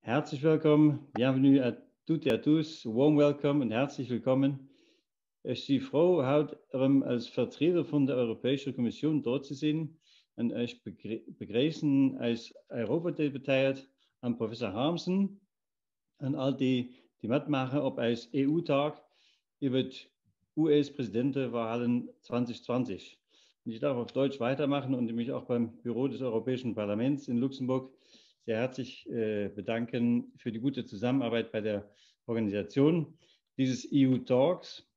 Herzlich willkommen, bienvenue à toutes et à tous, warm welcome und herzlich willkommen. Ech si frou, haut erëm als Vertrieder vun der Europäescher Kommissioun do ze sinn an ech begréissen eis Europadeputéiert an Professor Harmsen an all déi, déi matmaachen op eis EU-Talk iwwer d'US-Presidentewahlen 2020. Und ich darf auf Deutsch weitermachen und mich auch beim Büro des Europäischen Parlaments in Luxemburg sehr herzlich äh, bedanken für die gute Zusammenarbeit bei der Organisation dieses EU Talks.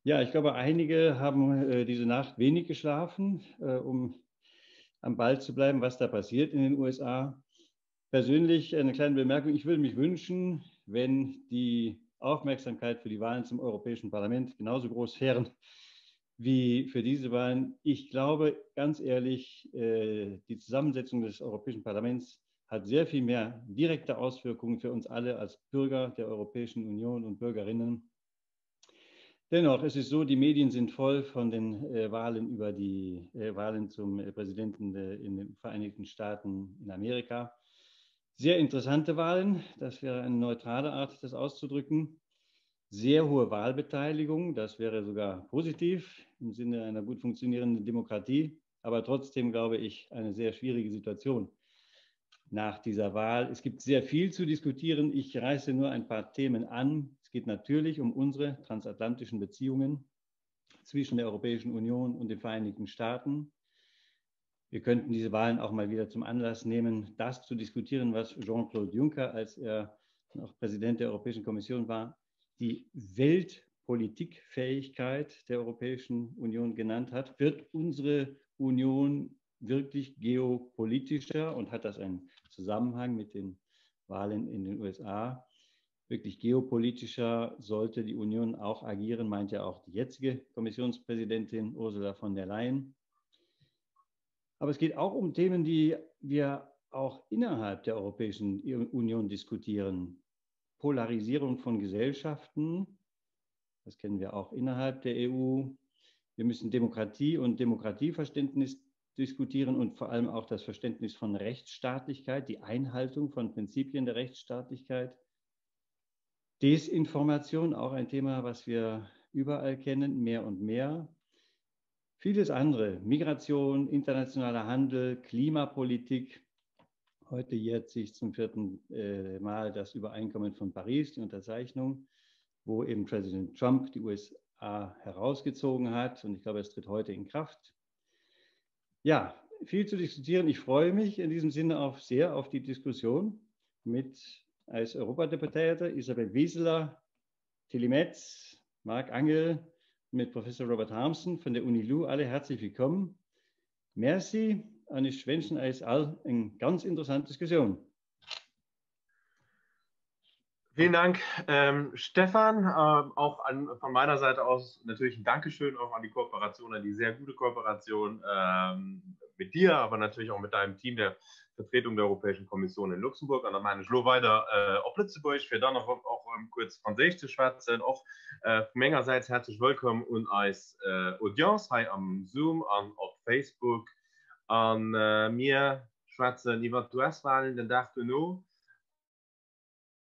Ja, ich glaube, einige haben äh, diese Nacht wenig geschlafen, äh, um am Ball zu bleiben, was da passiert in den USA. Persönlich eine kleine Bemerkung. Ich würde mich wünschen, wenn die Aufmerksamkeit für die Wahlen zum Europäischen Parlament genauso groß wären wie für diese Wahlen. Ich glaube ganz ehrlich, äh, die Zusammensetzung des Europäischen Parlaments hat sehr viel mehr direkte Auswirkungen für uns alle als Bürger der Europäischen Union und Bürgerinnen. Dennoch, es ist so, die Medien sind voll von den äh, Wahlen über die äh, Wahlen zum äh, Präsidenten in den Vereinigten Staaten in Amerika. Sehr interessante Wahlen, das wäre eine neutrale Art, das auszudrücken. Sehr hohe Wahlbeteiligung, das wäre sogar positiv im Sinne einer gut funktionierenden Demokratie, aber trotzdem glaube ich eine sehr schwierige Situation nach dieser Wahl. Es gibt sehr viel zu diskutieren. Ich reiße nur ein paar Themen an. Es geht natürlich um unsere transatlantischen Beziehungen zwischen der Europäischen Union und den Vereinigten Staaten. Wir könnten diese Wahlen auch mal wieder zum Anlass nehmen, das zu diskutieren, was Jean-Claude Juncker, als er noch Präsident der Europäischen Kommission war, die Weltpolitikfähigkeit der Europäischen Union genannt hat. Wird unsere Union wirklich geopolitischer und hat das einen Zusammenhang mit den Wahlen in den USA? Wirklich geopolitischer sollte die Union auch agieren, meint ja auch die jetzige Kommissionspräsidentin Ursula von der Leyen. Aber es geht auch um Themen, die wir auch innerhalb der Europäischen Union diskutieren. Polarisierung von Gesellschaften, das kennen wir auch innerhalb der EU. Wir müssen Demokratie und Demokratieverständnis diskutieren und vor allem auch das Verständnis von Rechtsstaatlichkeit, die Einhaltung von Prinzipien der Rechtsstaatlichkeit. Desinformation, auch ein Thema, was wir überall kennen, mehr und mehr. Vieles andere, Migration, internationaler Handel, Klimapolitik. Heute jährt sich zum vierten äh, Mal das Übereinkommen von Paris, die Unterzeichnung, wo eben Präsident Trump die USA herausgezogen hat. Und ich glaube, es tritt heute in Kraft. Ja, viel zu diskutieren. Ich freue mich in diesem Sinne auch sehr auf die Diskussion mit als Europadeputäte Isabel Wieseler, Tilly Metz, Marc Angel, mit Professor Robert Harmsen von der Uni Lu. Alle herzlich willkommen. Merci an ech wënschen eis all eng ganz interessant Diskussioun. Vielen Dank, ähm, Stefan. Ähm, auch an, von meiner Seite aus natürlich ein Dankeschön auch an die Kooperation, an die sehr gute Kooperation ähm, mit dir, aber natürlich auch mit deinem Team der Vertretung der Europäischen Kommission in Luxemburg. An da maachen ech elo weider op Lëtzebuergesch, fir dann och och kuerz Franséisch ze schwätzen. Och vu mengersäits häerzlech wëllkomm un eis Audience hei am Zoom an op Facebook. A mir schwätzen iwwert d'US-Wahlen den Dag duerno.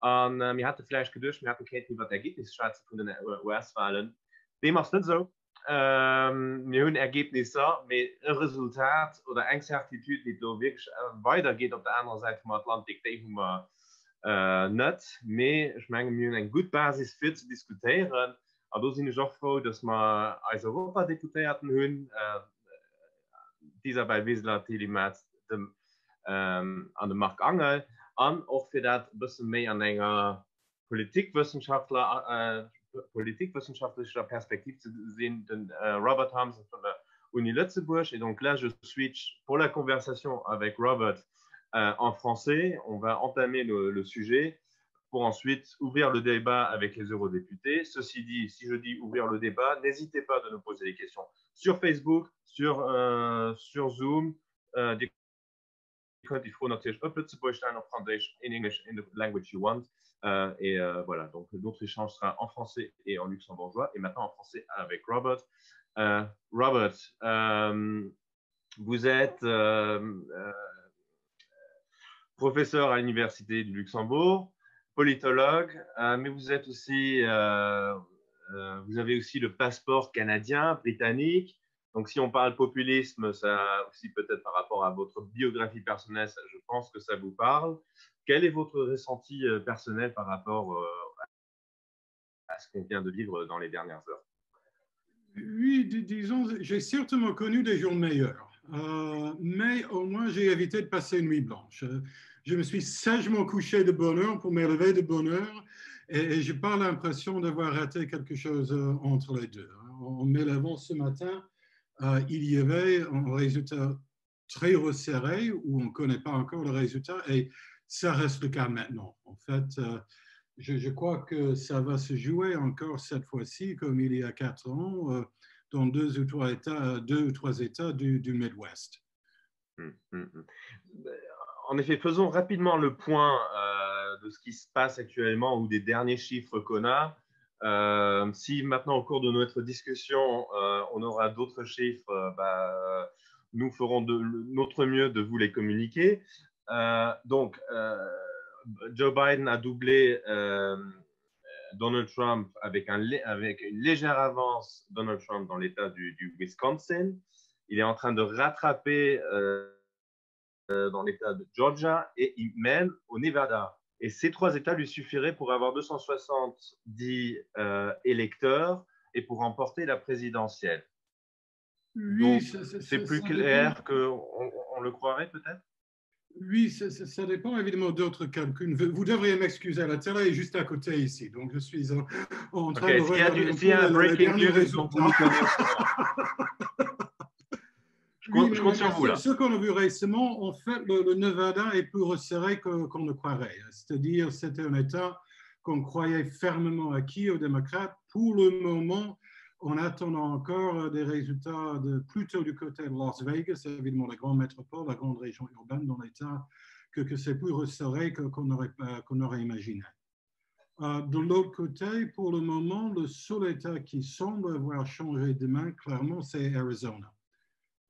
A mir hate vläicht geduecht, mir hätten kéinten iwwer d'Ergebnisse schwätze vun den US-Wahlen. Deem ass net esou. Mir hunn Ergebnisser, mee e Resultat oder eng Certitude, wéi et elo wierklech weidergeet op der anerer Säit vum Atlantik, déi hu mer net. Mee ech menge mir hunn eng gutt Basis fir ze diskutéieren. An do sinn ech och frou, datt mer eis Europadeputéierten hunn, d'Isabel Wiseler, d'Tilly Metz, dem an de Marc Angel, an och fir dat e bësse méi an enger Politikwëssenschaftler, politikwëssenschaftlecher Perspektiv ze gesinn, de Robert Harmsen vun der Uni Lëtzebuerg. Et donc là, je switch pour la conversation avec Robert en français. On va entamer le, le sujet pour ensuite ouvrir le débat avec les eurodéputés. Ceci dit, si je dis ouvrir le débat, n'hésitez pas de nous poser des questions sur Facebook, sur, euh, sur Zoom, euh, Dir kënnt déi Fro natierlech op Lëtzebuergesch stellen, op Franséisch, in English, in the language you want. Euh, et euh, voilà, donc notre échange sera en français et en luxembourgeois, et maintenant en français avec Robert. Euh, Robert, euh, vous êtes euh, euh, Professeur à l'Université du Luxembourg, politologue, euh, mais vous êtes aussi, euh, euh, vous avez aussi le passeport canadien, britannique. Donc, si on parle populisme, ça aussi peut-être par rapport à votre biographie personnelle, je pense que ça vous parle. Quel est votre ressenti euh, personnel par rapport euh, à ce qu'on vient de vivre dans les dernières heures Oui, disons, j'ai certainement connu des jours meilleurs, euh, mais au moins j'ai évité de passer une nuit blanche. Je me suis sagement couché de bonne heure pour m'élever de bonne heure et, et je n'ai pas l'impression d'avoir raté quelque chose euh, entre les deux. En m'élevant ce matin, euh, il y avait un résultat très resserré où on ne connaît pas encore le résultat et ça reste le cas maintenant. En fait, euh, je, je crois que ça va se jouer encore cette fois-ci, comme il y a quatre ans, euh, dans deux ou trois États, deux ou trois États du, du Midwest. Mmh, mmh, mmh. En effet, faisons rapidement le point euh, de ce qui se passe actuellement ou des derniers chiffres qu'on a. Euh, si maintenant, au cours de notre discussion, euh, on aura d'autres chiffres, euh, bah, nous ferons de, notre mieux de vous les communiquer. Euh, donc, euh, Joe Biden a doublé euh, Donald Trump avec, un, avec une légère avance Donald Trump dans l'État du, du Wisconsin. Il est en train de rattraper euh, dans l'État de Georgia et il mène au Nevada. Et ces trois États lui suffiraient pour avoir 270 euh, électeurs et pour remporter la présidentielle. Oui, c'est plus clair qu'on on le croirait peut-être Oui, ça, ça, ça dépend évidemment d'autres calculs. Vous devriez m'excuser, la télé est juste à côté ici, donc je suis en, en train okay, de regarder y a un breaking news, Je compte, oui, je compte sur vous là. Ce qu'on a vu récemment, en fait, le, le Nevada est plus resserré qu'on qu ne croirait. C'est-à-dire, c'était un État qu'on croyait fermement acquis aux démocrates. Pour le moment, en attendant encore des résultats de, plutôt du côté de Las Vegas, évidemment la grande métropole, la grande région urbaine dans l'État, que, que c'est plus resserré qu'on aurait, qu'on aurait imaginé. Euh, de l'autre côté, pour le moment, le seul État qui semble avoir changé de main, clairement, c'est Arizona,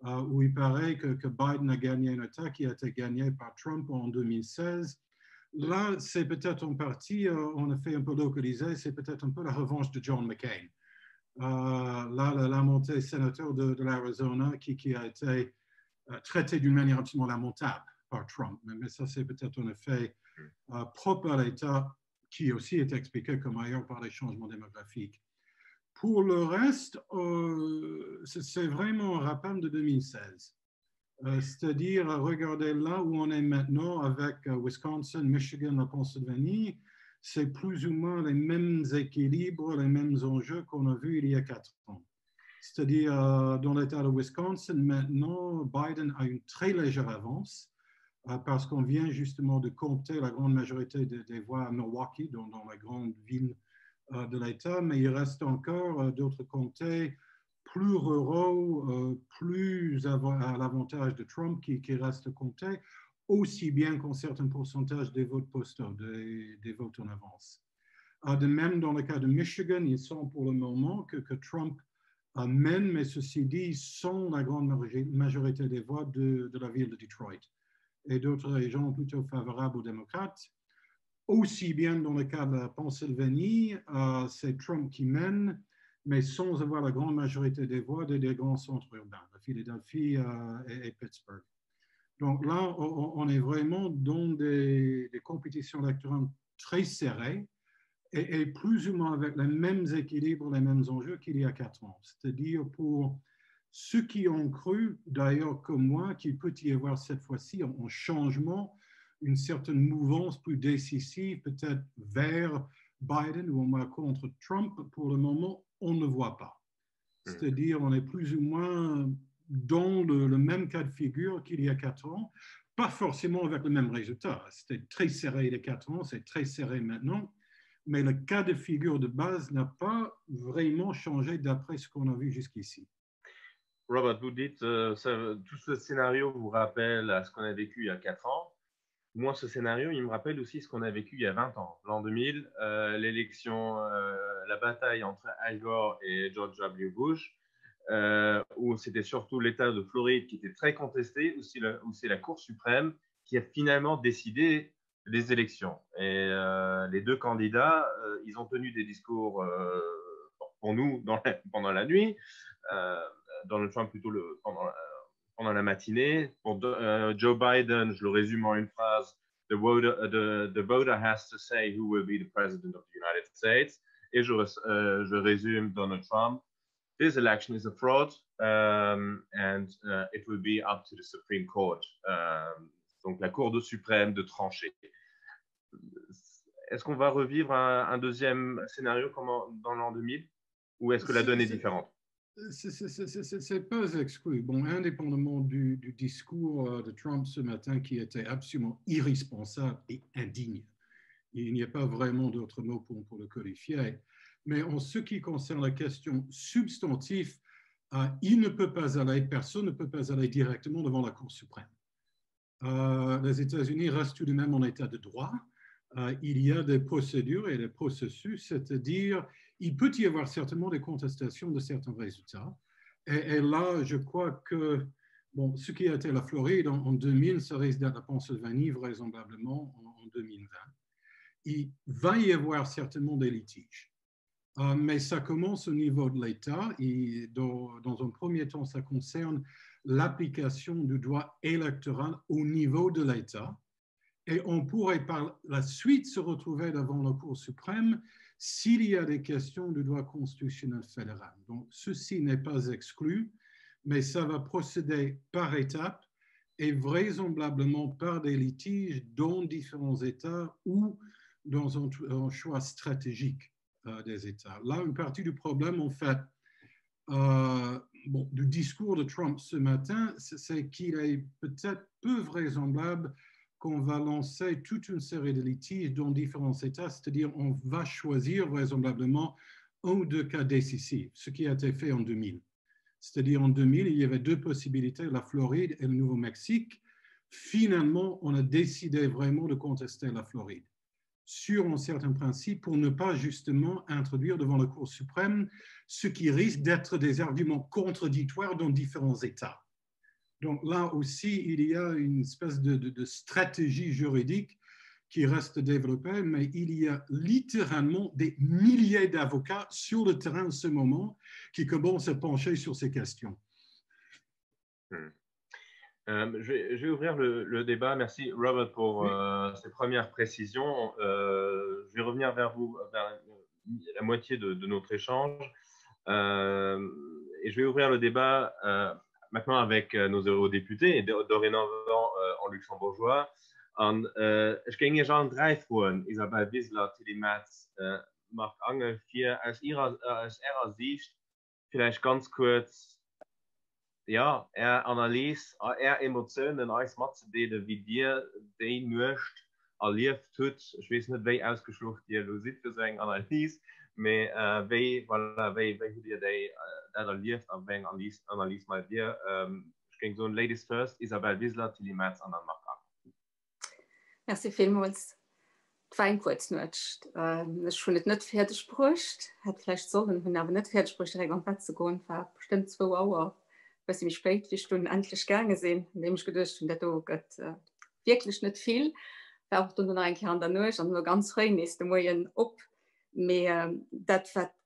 euh, où il paraît que, que Biden a gagné un État qui a été gagné par Trump en 2016. Là, c'est peut-être en partie, euh, on a fait un peu localiser, c'est peut-être un peu la revanche de John McCain. Euh, là, la, la montée sénateur de, de l'Arizona qui, qui a été euh, traité d'une manière absolument lamentable par Trump. Mais, mais ça, c'est peut-être un effet euh, propre à l'État qui aussi est expliqué comme ailleurs par les changements démographiques. Pour le reste, euh, c'est vraiment un rappel de 2016. Euh, c'est-à-dire, regardez là où on est maintenant avec euh, Wisconsin, Michigan, la Pennsylvanie, c'est plus ou moins les mêmes équilibres, les mêmes enjeux qu'on a vus il y a quatre ans. C'est-à-dire, euh, dans l'État de Wisconsin, maintenant, Biden a une très légère avance euh, parce qu'on vient justement de compter la grande majorité des, des voix à Milwaukee, dans, dans la grande ville euh, de l'État, mais il reste encore euh, d'autres comtés plus ruraux, euh, plus à l'avantage de Trump qui, qui restent comptés, aussi bien qu'un certain pourcentage des votes postaux, des, des votes en avance. Euh, de même, dans le cas de Michigan, il semble pour le moment que, que Trump euh, mène, mais ceci dit, sans la grande majorité des voix de, de la ville de Detroit et d'autres régions plutôt favorables aux démocrates. Aussi bien dans le cas de la Pennsylvanie, euh, c'est Trump qui mène, mais sans avoir la grande majorité des voix des, des grands centres urbains, la Philadelphie euh, et, et Pittsburgh. Donc là, on, on est vraiment dans des, des compétitions électorales très serrées et, et plus ou moins avec les mêmes équilibres, les mêmes enjeux qu'il y a quatre ans. C'est-à-dire pour ceux qui ont cru, d'ailleurs comme moi, qu'il peut y avoir cette fois-ci un, un changement, une certaine mouvance plus décisive, peut-être vers Biden ou au moins contre Trump, pour le moment, on ne voit pas. Hmm. C'est-à-dire, on est plus ou moins dans le, le même cas de figure qu'il y a quatre ans, pas forcément avec le même résultat. C'était très serré il y a quatre ans, c'est très serré maintenant, mais le cas de figure de base n'a pas vraiment changé d'après ce qu'on a vu jusqu'ici. Robert, vous dites, euh, ça, tout ce scénario vous rappelle à ce qu'on a vécu il y a quatre ans. Moi, ce scénario, il me rappelle aussi ce qu'on a vécu il y a 20 ans. L'an 2000, euh, l'élection, euh, la bataille entre Al Gore et George W. Bush, euh, où c'était surtout l'État de Floride qui était très contesté, où c'est la, la Cour suprême qui a finalement décidé les élections. Et euh, les deux candidats, euh, ils ont tenu des discours euh, pour nous dans la, pendant la nuit, euh, Donald Trump plutôt le, pendant, la, pendant la matinée. Pour euh, Joe Biden, je le résume en une phrase, the voter, uh, the, the voter has to say who will be the president of the United States. Et je, euh, je résume Donald Trump, this election is a fraud um, and uh, it will be up to the Supreme Court, um, donc la Cour de suprême de trancher. Est-ce qu'on va revivre un, un deuxième scénario comme en, dans l'an 2000 ou est-ce que la donne est différente C'est pas exclu. Bon, indépendamment du, du discours euh, de Trump ce matin qui était absolument irresponsable et indigne, il n'y a pas vraiment d'autre mot pour, pour le qualifier. Mais en ce qui concerne la question substantive, euh, il ne peut pas aller, personne ne peut pas aller directement devant la Cour suprême. Euh, les États-Unis restent tout de même en état de droit. Euh, il y a des procédures et des processus, c'est-à-dire il peut y avoir certainement des contestations de certains résultats. Et, et là, je crois que bon, ce qui a été la Floride en, en 2000, ça risque d'être la Pennsylvanie vraisemblablement en, en 2020. Il va y avoir certainement des litiges. Euh, mais ça commence au niveau de l'État et dans, dans un premier temps, ça concerne l'application du droit électoral au niveau de l'État. Et on pourrait par la suite se retrouver devant la Cour suprême s'il y a des questions du droit constitutionnel fédéral. Donc, ceci n'est pas exclu, mais ça va procéder par étapes et vraisemblablement par des litiges dans différents États ou dans un, un choix stratégique euh, des États. Là, une partie du problème, en fait, euh, bon, du discours de Trump ce matin, c'est qu'il est peut-être peu vraisemblable qu'on va lancer toute une série de litiges dans différents États, c'est-à-dire on va choisir vraisemblablement un ou deux cas décisifs, ce qui a été fait en 2000. C'est-à-dire en 2000, il y avait deux possibilités, la Floride et le Nouveau-Mexique. Finalement, on a décidé vraiment de contester la Floride sur un certain principe pour ne pas justement introduire devant la Cour suprême ce qui risque d'être des arguments contradictoires dans différents États. Donc là aussi, il y a une espèce de, de, de stratégie juridique qui reste développée, mais il y a littéralement des milliers d'avocats sur le terrain en ce moment qui commencent à pencher sur ces questions. Hmm. Euh, je, vais, je vais ouvrir le, le débat. Merci Robert pour oui. euh, ces premières précisions. Euh, je vais revenir vers vous vers la moitié de, de notre échange. Euh, et je vais ouvrir le débat euh, maintenant avec euh, nos eurodéputés et dorénavant euh, en luxembourgeois. An äh, ech géing Iech allen 3 froen, Isabel Wiseler, Tilly Metz, äh, Marc Angel, fir aus Ihrer, äh, aus Ärer Siicht villäicht ganz kuerz, jo, Är Analys a Är Emotiounen eis matzedeelen, wéi Dir déi Nuecht erlieft hutt. Ech weess net, wéi ausgeschlof Dir elo sidd fir esou eng Analys, mee wéi, voilà, wéi, wéi hutt Dir déi, dat erlieft a wéi eng Analys, Analys maacht Dir? Ech géing soen, Ladies first, Isabel Wiseler, Tilly Metz an dann Marc Angel. Merci villmools. Et war eng kuerz Nuecht. Ech hunn et net fäerdeg bruecht, hätt vläicht sollen, hunn awer net fäerdeg bruecht direkt an d'Bett ze goen. Et war bestëmmt zwou Auer, e bëssi méi spéit, wéi ech dunn endlech gaange sinn, nodeem ech geduecht hunn, dat do gëtt wierklech net vill. War och dunn nach eng Kéier an der Nuecht an elo ganz fréi nees de Moien op. Mee dat wat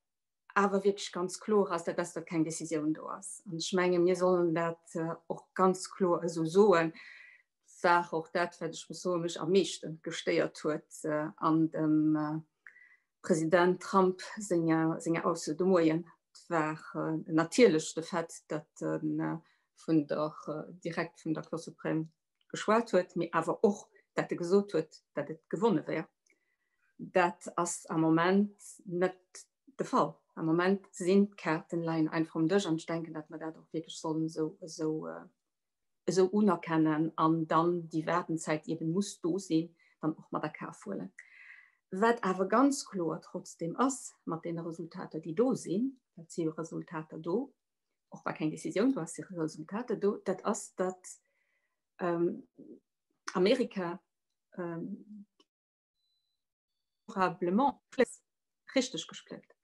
awer wierklech ganz kloer ass, dat ass, datt keng Décisioun do ass. An ech menge mir sollen dat och ganz kloer esou soen. War och dat, wat ech muss soen, mech am meeschte gestéiert huet an dem President Trump senger, senger Ausso de Moien. Et war natierlech de Fait, datt e vun der, direkt vun der Cour suprême geschwat huet, mee awer och, datt e gesot huet, datt et gewonne wär. Dat ass am Moment net de Fall. Am Moment sinn d'Kaarten leien einfach um Dësch an ech denken, datt mer dat och wierklech sollen esou, esou, esou unerkennen an dann déi Waardenzäit, déi eben muss do sinn, dann och mat a Kaf huelen. Wat awer ganz kloer trotzdem ass, mat deene Resultater, déi do sinn, dat si jo Resultater do, och wa keng Décisioun do ass, si Resultater do, dat ass, datt Amerika durablement richteg gespléckt.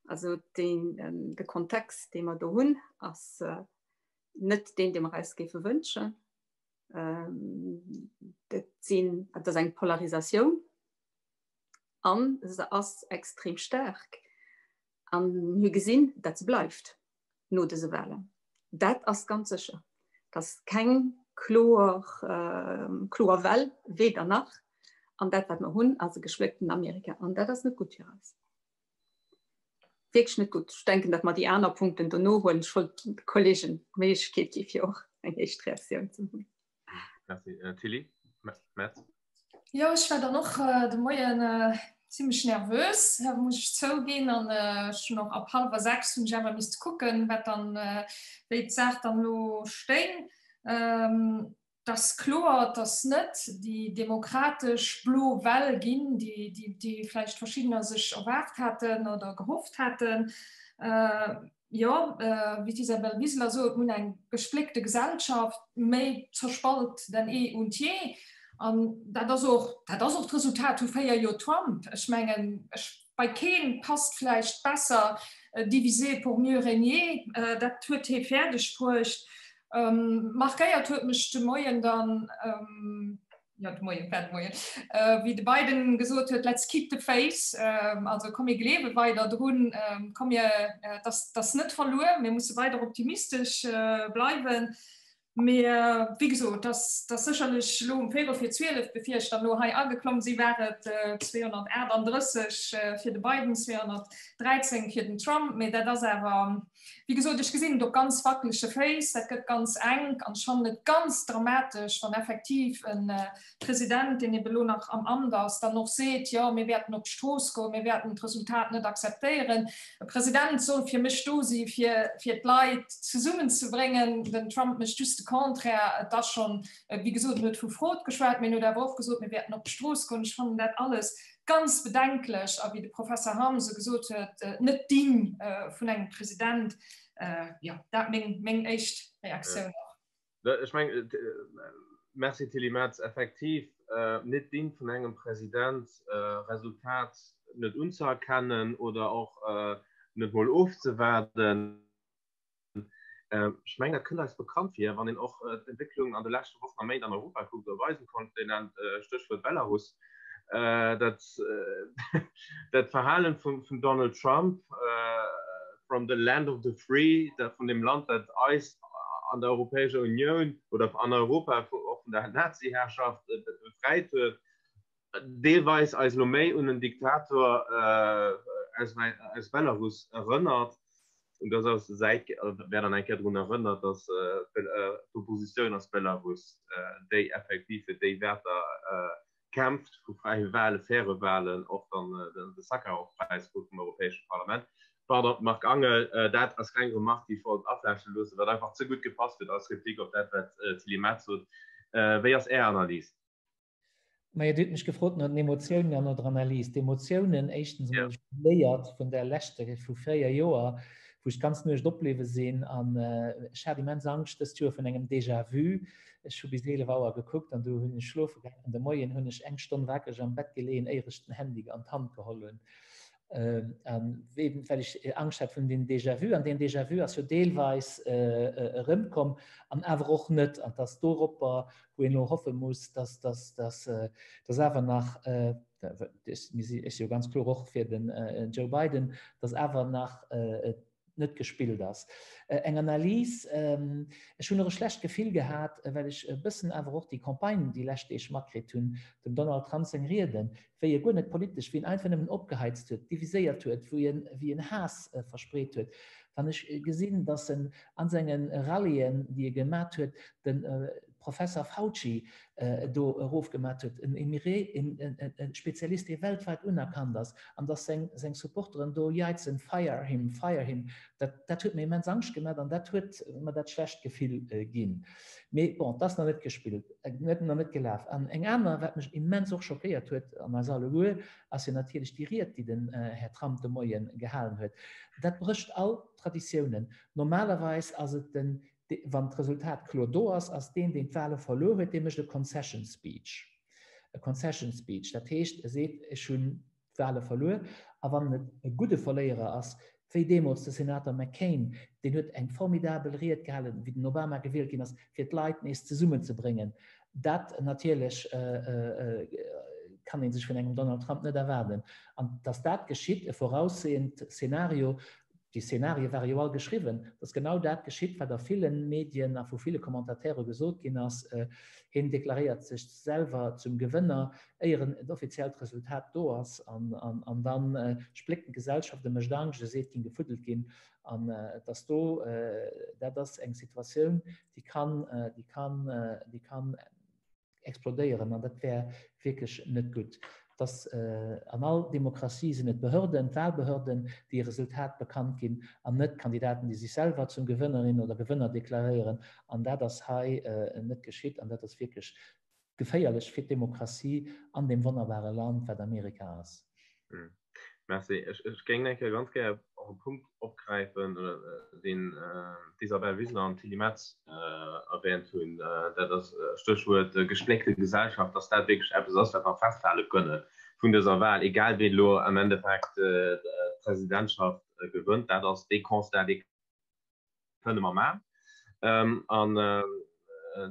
Also deen, de Kontext, dee mer do hunn, ass net deen, dee mer eis géife wënschen. Dat sinn, dat ass eng Polarisatioun an se ass extrem staark. An mir hu gesinn, dat se bleift no dëse Wahlen. Dat ass ganz sécher. Et ass keng kloer, kloer Well, weder nach. An dat, wat mer hunn, ass e gespléckten Amerika. An dat ass net gutt fir eis. Wierklech net gutt. Ech denken, datt mer déi aner Punkten dono huelen. Ech wollt de Kollegen d'Méiglechkeet gi fir och eng éischt Reaktioun ze hunn. Merci. Tilly Metz. Jo, ech war dann och de Moien zimmlech nervös, muss ech zouginn. An ech hunn och ab hallwer 6 hunn ech awer misste kucken, wat dann, wéi d'Saach dann elo stéing. Et ass kloer, dass net déi demokratesch blo Well ginn, déi vläicht verschiddener sech erwaart haten oder gehofft haten. Jo, wéi d'Isabel Wiseler sot, mir hunn eng gespléckte Gesellschaft, méi zerspalt denn eh und je. An dat ass och, dat ass och d'Resultat vu 4 Joer Trump. Ech mengen, ech, bei keen passt vläicht besser diviser pour mieux régner. Dat huet hee fäerdeg bruecht. Markéiert huet mech de Moien dann, jo de Moien, war de Moien, wéi de Biden gesot huet, let's keep the faith, also komm mir gleewe weider drun, komm mir, et ass net verluer, mir musse weider optimistesch bleiwen. Mee wéi gesot, et ass sécherlech elo um véierel vir 12, bevir ech dann elo hei ageklomm sinn, war et 238 fir de Biden, 213 fir den Trump, mee dat ass awer, Wéi gesot, ech gesinn et op ganz wackelege Féiss, dat gëtt ganz enk an ech fannen et ganz dramatesch, wann effektiv e President, deen ebe lo nach am Amt ass, dann och seet, jo, mir wäerten op d'Strooss goen, mir wäerten d'Resultat net akzeptéieren. E President soll fir mech do si fir fir d'Leit zesummenzebréngen. Den Trump mécht just de Contraire. Et ass schonn, wéi gesot, en huet vu Fraude geschwat, mee en huet awer och gesot, mir wäerten op d'Strooss goen. Ech fannen dat alles Ganz bedenklech a wéi de Professer Harms e gesot huet, net digne vun engem President. Jo, dat meng meng éischt Reaktioun och. Ech mengen, Merci Tilly Metz, effektiv net digne vun engem President, Resultat net unzëerkennen oder och net mol ofzewaarden. Ech mengen, dat kënnt eis bekannt vir, wann een och d'Entwécklung an de leschte Wochen a Méint an Europa kuckt, op eisem Kontinent, Stéchwuert Belarus, dat dat Verhalen vum Donald Trump, from the land of the free, dat vun deem Land, dat eis an der Europäescher Unioun oder an Europa och vun der Nazi-Herrschaft befreit huet, deelweis eis elo méi un en Diktator aus Belarus erënnert. Und das ass säit wär dann eng Kéier drun erënnert, datt d'Oppositioun aus Belarus, déi effektiv fir déi Wäerter kämpft, vu fräie Wahlen, faire Wahlen, och dann de Sakharov-Präis krut vum Europäesche Parlament. Pardon, Marc Angel, dat ass keng Remark, déi ech wollt afläche loossen, wat einfach ze gutt gepasst huet als Replik op dat, wat d'Tilly Metz sot. Wéi ass Är Analys? Majo, Dir hutt mech gefrot no den Emotiounen an no der Analys. D'Emotiounen, éischtens emol, ech hu geléiert vun der leschter, vu 4 Joer, wou ech d'ganz Nuecht opbliwwe sinn an ech hat immens Angscht dëst Joer vun engem Déjà-vu. Ech hu bis 11 Auer gekuckt an du hunn ech schlofe gaangen an de Moien hunn ech eng Stonn wakereg am Bett geleeën, éier ech den Handy an d'Hand geholl hunn. An eben well ech Angscht hat vun deem Déjà-vu. An deen Déjà-vu ass jo deelweis erëmkomm an awer och net. An dass doropper, wou een elo hoffe muss, dass, dass, dass, dass awer nach, ech si jo ganz kloer och fir den Joe Biden, dass awer nach net gespillt ass. Eng Analys, ech hunn och e schlecht Gefill gehat, well ech e bëssen awer och déi Campagne déi lescht Deeg matkritt hunn, dem Donald Trump seng Rieden, wéi e guer net politesch, wéi en einfach nëmmen opgeheizt huet, diviséiert huet, wou en, wéi en Haass verspreet huet. Wann ech gesinn, datt en a senge Rallyen, déi e gemat huet, de Professer Fauci do erofgemat huet, en e Spezialist, dee weltwäit unerkannt ass, an datt seng seng Supporteren do jeizen, Fire him, fire him, dat dat huet mir immens Angscht gemat an dat huet mer dat schlecht Gefill ginn. Mee bon, et ass nach net gespillt, net nach net gelaf. An eng aner, wat mech immens och schockéiert huet, an eis alleguer, ass jo natierlech déi Ried, déi den Här Trump de Moie gehalen huet. Dat brécht all Traditiounen. Normalerweis ass et den Wann d'Resultat kloer do ass, ass deen, deen d'Wahle verluer huet, dee mécht e Concession Speech. E Concession Speech, dat heescht, e seet, ech hunn d'Wahle verluer. A wann et e gudde Verléierer ass, wéi deemools de Senator McCain, deen huet eng formidabel Ried gehalen, wéi den Obama gewielt ginn ass, fir d'Leit nees zesummenzebréngen. Dat natierlech kann ee sech vun engem Donald Trump net erwaarden. An datt dat geschitt, e voraussehend Szenario, déi Szenarie ware jo all geschriwwen, datt genau dat geschitt, wat a ville Medien a vu ville Commentateure gesot ginn ass, Hien deklaréiert sech selwer zum Gewënner, éier en offiziellt Resultat do ass, an da spléckt en d'Gesellschaft, e mécht Angscht, e seet, et géing gefuddelt ginn. An dass do, dat ass eng Situatioun, déi kann, déi kann, déi kann explodéieren an dat wär wierklech net gutt. Dass an all Demokratie sinn et d'Behörden, d'Wahlbehörden, déi e Resultat bekannt ginn an net d'Kandidaten, déi sech selwer zum Gewënnerin oder Gewënner deklaréieren. An dat ass hei net geschitt an dat ass wierklech geféierlech fir d'Demokratie an deem wonnerbare Land, wat Amerika ass. Merci. Ech géing eng Kéier ganz gär och e Punkt opgräifen, deen d'Isabel Wiseler an d'Tilly Metz erwähnt hunn. Dat ass, Stéchwuert gespléckte Gesellschaft, dass dat wierklech eppes ass, wat mer festhale kënne vun dëser Wahl, egal wien elo am Endeffekt d'Presidentschaft gewënnt. Dat ass dee Constat, dee kënne mer maachen. An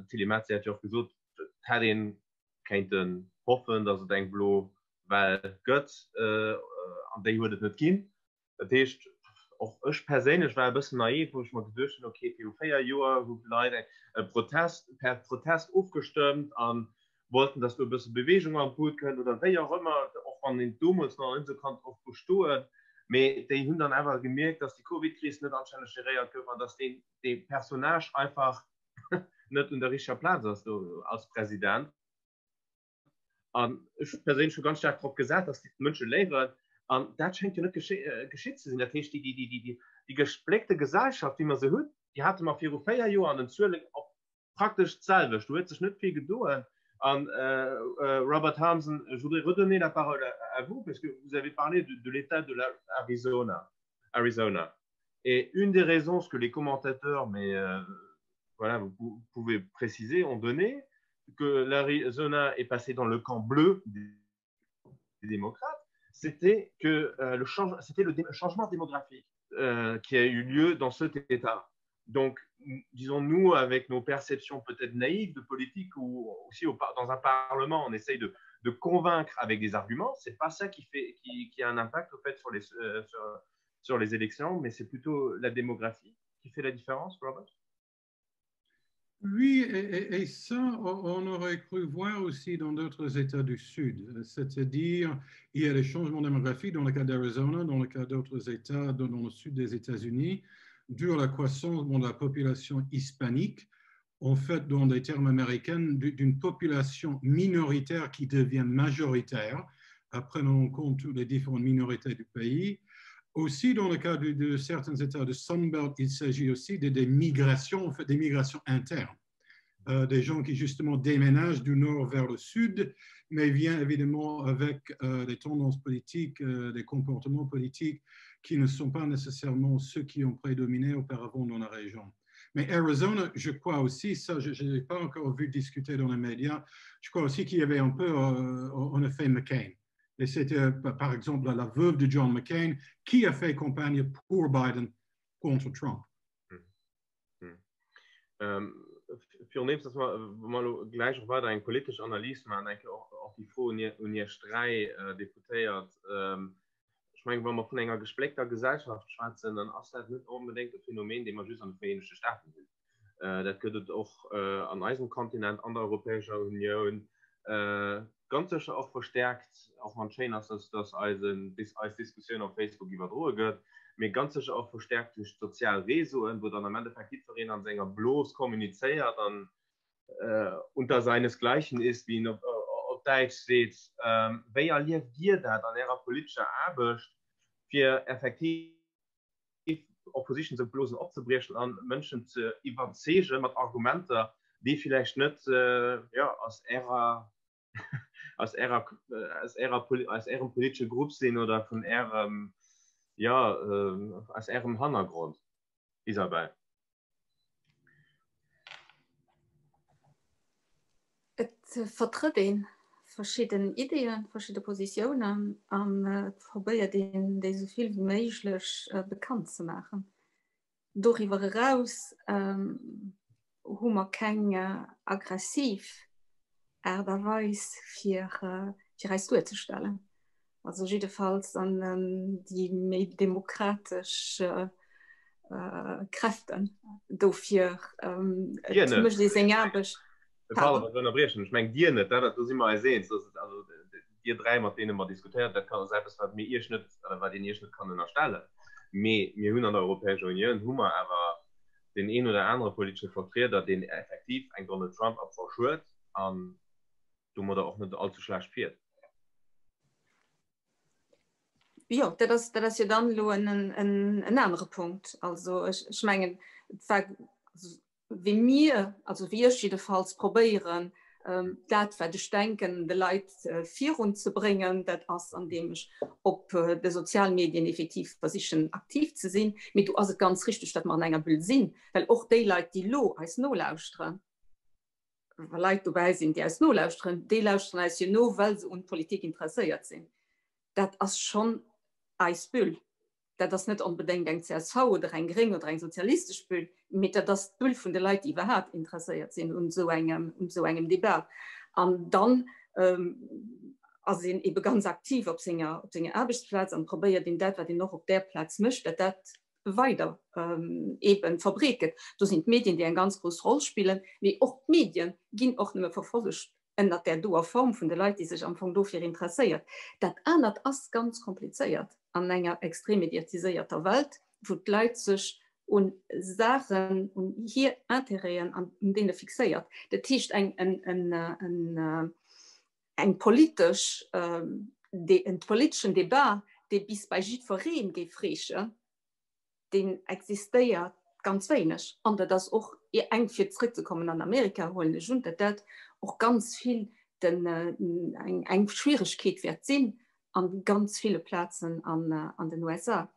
d'Tilly Metz, si hat jo och gesot, et hätt ee kéinten hoffen, dass et eng blo Well gëtt, an déi huet et net ginn. Dat heescht, och ech perséinlech war e bëssen naiv, wou ech mer geduecht hunn, okay, viru 4 Joer hu d'Leit e Protest, per Protest ofgestëmmt a wollten, dass do e bësse Beweegung an d'Boot kënnt oder wéi och ëmmer, och wann een domols nach net esou konnt drop bestoen. Mee déi hunn dann awer gemierkt, dass déi Covid-Kris net anstänneg geréiert gouf an dass deen, dee Personnage einfach net un der richteger Plaz ass do als President. An ech perséinlech hu ganz staark drop gesat, dass déi d'Mënsche léieren. An dat schéngt jo net geschitt ze sinn. Dat heescht, déi gespléckte Gesellschaft, wéi mer se hunn, déi hate mer viru 4 Joer an den Zuelen och praktesch d'selwecht. Do huet sech net vill gedoen. An Robert Harmsen, je voudrais redonner la parole à vous, parce que vous avez parlé de l'État de l'Arizona. Arizona. Et une des raisons que les commentateurs, mais euh, voilà, vous pouvez préciser, ont donné, que l'Arizona est passé dans le camp bleu des démocrates, c'était que euh, le, change, c'était le changement démographique euh, qui a eu lieu dans cet État. Donc, disons, nous, avec nos perceptions peut-être naïves de politique ou aussi au, dans un parlement, on essaye de, de convaincre avec des arguments. C'est pas ça qui, fait, qui, qui a un impact au fait sur les, euh, sur, sur les élections, mais c'est plutôt la démographie qui fait la différence, Robert Oui, et, et, ça, on aurait cru voir aussi dans d'autres États du Sud, c'est-à-dire il y a des changements démographiques dans le cas d'Arizona, dans le cas d'autres États dans, dans le sud des États-Unis, dû à la croissance bon, de la population hispanique, en fait, dans des termes américains, d'une population minoritaire qui devient majoritaire, prenant en compte toutes les différentes minorités du pays. Aussi, dans le cas de, de certains États de Sunbelt, il s'agit aussi de, des migrations, en fait, des migrations internes, euh, des gens qui justement déménagent du nord vers le sud, mais vient évidemment avec euh, des tendances politiques, euh, des comportements politiques qui ne sont pas nécessairement ceux qui ont prédominé auparavant dans la région. Mais Arizona, je crois aussi, ça je n'ai pas encore vu discuter dans les médias, je crois aussi qu'il y avait un peu euh, en effet McCain. Et c'était euh, par exemple la veuve de John McCain qui a fait campagne pour Biden contre Trump. Hm. Hm. Ähm, Virneems, dass mer wa mer elo gläich och weider eng politesch Analys maachen, eng Kéier och, och déi Fro un Iech, un Iech dräi äh, Deputéiert. Ähm, ech mengen, wa mer vun enger gespléckter Gesellschaft schwätzen, dann ass dat net onbedéngt e Phänomen, dee mer just an de Vereenegte Staaten hunn. Äh, dat gëtt et och äh, an eisem Kontinent, an der Europäescher Unioun, äh, ganz sécher och verstärkt, och wann et schéin ass, dass, dass eisen, eis Diskussioun op Facebook iwwerdroe gëtt, mee ganz sécher och verstärkt duerch d'sozial Réseauen, wou dann am Endeffekt jiddwereen an senger Blos kommunizéiert an unter seinesgleichen ist, wéi een op, op Däitsch seet. Wéi erlieft Dir dat an Ärer politescher Aarbecht, fir effektiv och versichen, esou Blosen opzebriechen an Mënschen ze iwwerzeegen mat Argumenter, déi villäicht net, jo, aus Ärer, aus Ärer, aus Ärer, aus Ärem politesche Grupp sinn oder vun Ärem, jo, aus Ärem Hannergrond? Isabel. Et vertrëtt ee verschidden Ideeën, verschidde Positiounen an et probéiert een, déi esou vill wéi méiglech bekannt ze maachen. Doriwwer eraus hu mer keng aggressiv. Aart a Weis fir fir eis duerzestellen. Also jiddefalls an déi méi demokratesch Kräften dofir et mécht ee seng Aarbecht. Pardon, ech ënnerbriechen, ech meng Dir net, dat do si mer eis eens, dass et also Dir 3 mat deene mer diskutéiert, dat kann ass eppes wat mir Iech net oder wat een Iech net kann ënnerstellen. Mee mir hunn an der Europäescher Unioun hu mer awer deen een oder anere politesche Vertrieder, deen effektiv eng Donald Trump Approche huet an domadder och net allze schlecht fiert. Jo, dat ass, dat ass jo dann elo en, en, en anere Punkt. Also ech, ech mengen, et war, also wéi mir, also wéi ech jiddefalls probéieren, dat wat ech denken, de Leit virun ze bréngen, dat ass andeem ech op de Sozialmedien effektiv versichen aktiv ze sinn. Mee do ass et ganz richteg, datt mer an enger Bulle sinn, well och déi Leit, déi elo eis nolauschteren, wa Leit dobäi sinn, déi eis nolauschteren, déi lauschteren eis jo no, well se un Politik interesséiert sinn. Dat ass schonn eis Bulle. Dat ass net onbedéngt eng csv oder eng gréng oder eng sozialistesch Bulle, mee dat ass d'Bulle vun de Leit, déi iwwerhaapt interesséiert sinn un esou engem, un esou engem Debat. An dann ass een ebe ganz aktiv op senger, op senger Aarbechtsplaz an probéiert een dat, wat een och op där Plaz mécht, dat dat weider eben verbreet gëtt. Do sinn d'Medien, déi eng ganz grouss Roll spillen, mee och d'Medien ginn och nëmme verfollegt ënnert där doer Form vun de Leit, déi sech am Fong dofir interesséiert. Dat anert ass ganz komplizéiert an enger extrem mediatiséierter Welt, wou d'Leit sech un Saachen, un hir Intérêten an un deene fixéiert. Dat heescht eng, en, en, en, eng politesch, en politeschen Debat, dee bis bei jiddweree géif reechen, deen existéiert ganz wéineg. An dat ass och eng, fir zrëckzekommen an Amerika, huelen ech un, datt dat och ganz vill den, eng, eng Schwieregkeet wäert sinn a ganz ville Plazen an, an den USA.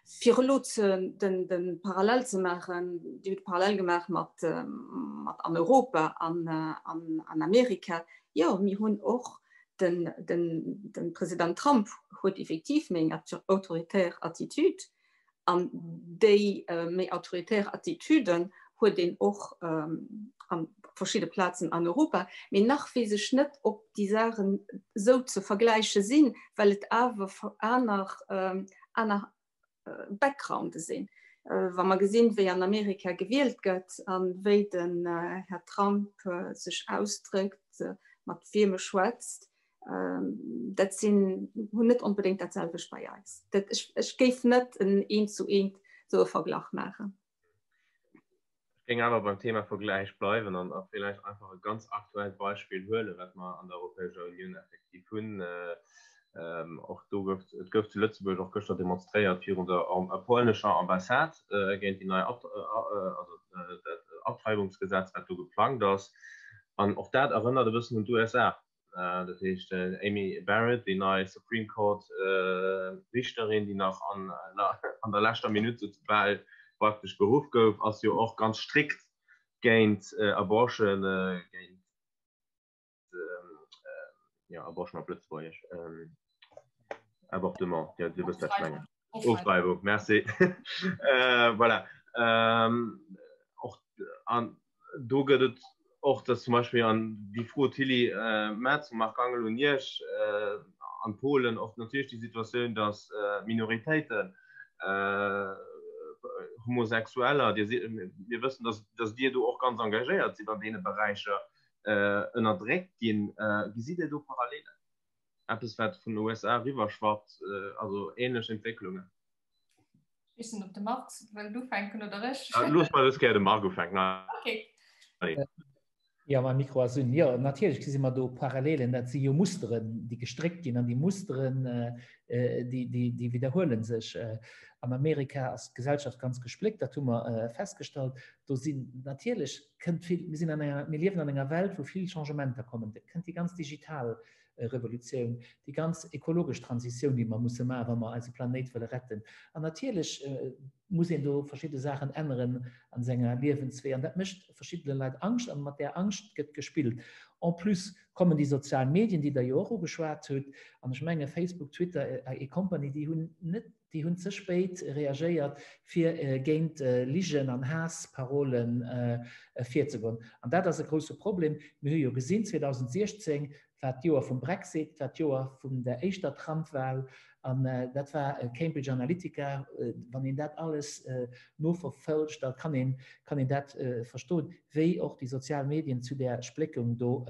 Fir elo ze, den, de Parallel ze maachen, Dir hutt de Parallel gemaach mat, mat an Europa an, an, an Amerika. Jo, mir hunn och den, den, de President Trump huet effektiv méi eng autoritär Attitude an déi méi autoritär Attitüden huet een och an verschidde Plazen an Europa. Mee nach weess ech net, ob déi Saachen esou ze vergläiche sinn, well et awer aner, aner Backgrounde sinn. Wa mer gesinn, wéi an Amerika gewielt gëtt a wéi den Här Trump sech ausdréckt, mat wiem e schwätzt, dat sinn, hunn net onbedéngt dat selwecht bei eis. Dat, ech, ech géif net en eent zu eent esou e Verglach maachen. Ech géing awer beim Thema Vergläich bleiwen an a villäicht einfach e ganz aktuellt Beispill huelen, wat mer an der Europäescher Unioun effektiv hunn. Och do gouf, et gouf zu Lëtzebuerg och gëschter demonstréiert virun der polnescher Ambassade géint déi nei, also dat Abtreibungsgesetz, wat do geplangt ass. An och dat erënnert e bëssen un d'USA. Dat heescht, Amy Barrett, déi nei Supreme Court Richterin, déi nach an der leschter Minutt sou bal praktesch beruff gouf, ass jo och ganz strikt géint Abortion, géint, jo, Abortion op Lëtzebuergesch, Avortement, jo, Dir wësst, wat ech mengen. Ofdreiwung, merci. Voilà. Och an do gëtt et och, dass zum Beispill an déi Fro, Tilly Metz, Marc Angel un Iech, an Polen och natierlech déi Situatioun, dass Minoritéiten, Homosexueller, Dir sidd, mir wëssen, dass, dass Dir do och ganz engagéiert sidd an deene Beräicher, ënnerdréckt ginn. Gesitt Dir do Parallelen? Eppes wat vun den USA eriwwer schwappt, also ähnlech Entwécklungen. Ech weess net, ob de Marc wëllt ufänken oder ech. Looss mol dës Kéier de Marc ufänken. Okay. Jo, mäi Mikro ass un. Jo, natierlech gesi mer do Parallelen. Dat si jo Musteren, déi gestréckt ginn. An déi Musteren, déi widderhuele sech. An Amerika ass d'Gesellschaft ganz gespléckt, dat hu mer festgestallt. Do sinn natierlech kënnt vill, mir sinn an enger, mir liewen an enger Welt, wou vill Changementer kommen. Et kënnt déi ganz digital Revolutioun, déi ganz ekologesch Transitioun, déi mer musse maachen, wa mer eise Planéit wëlle retten. An natierlech muss een do verschidde Saachen änneren an senger Liewenswee. An dat mécht verschiddene Leit Angscht an mat där Angscht gëtt gespillt. En plus. kommen déi sozial Medien, déi Der jo och ugeschwat hutt, an ech menge Facebook, Twitter et compagnie, déi hunn net, déi hunn ze spéit reagéiert, fir géint Ligen an Haassparolen virzegoen. An dat ass e grousse Problem. Mir hu jo gesinn, 2016 war d'Joer vum Brexit, war d'Joer vun der éischter Trump-Wahl an dat war Cambridge Analytica. Wann een dat alles noverfollegt, da kann een, kann een dat verstoen, wéi och déi sozial Medien zu där Spléckung do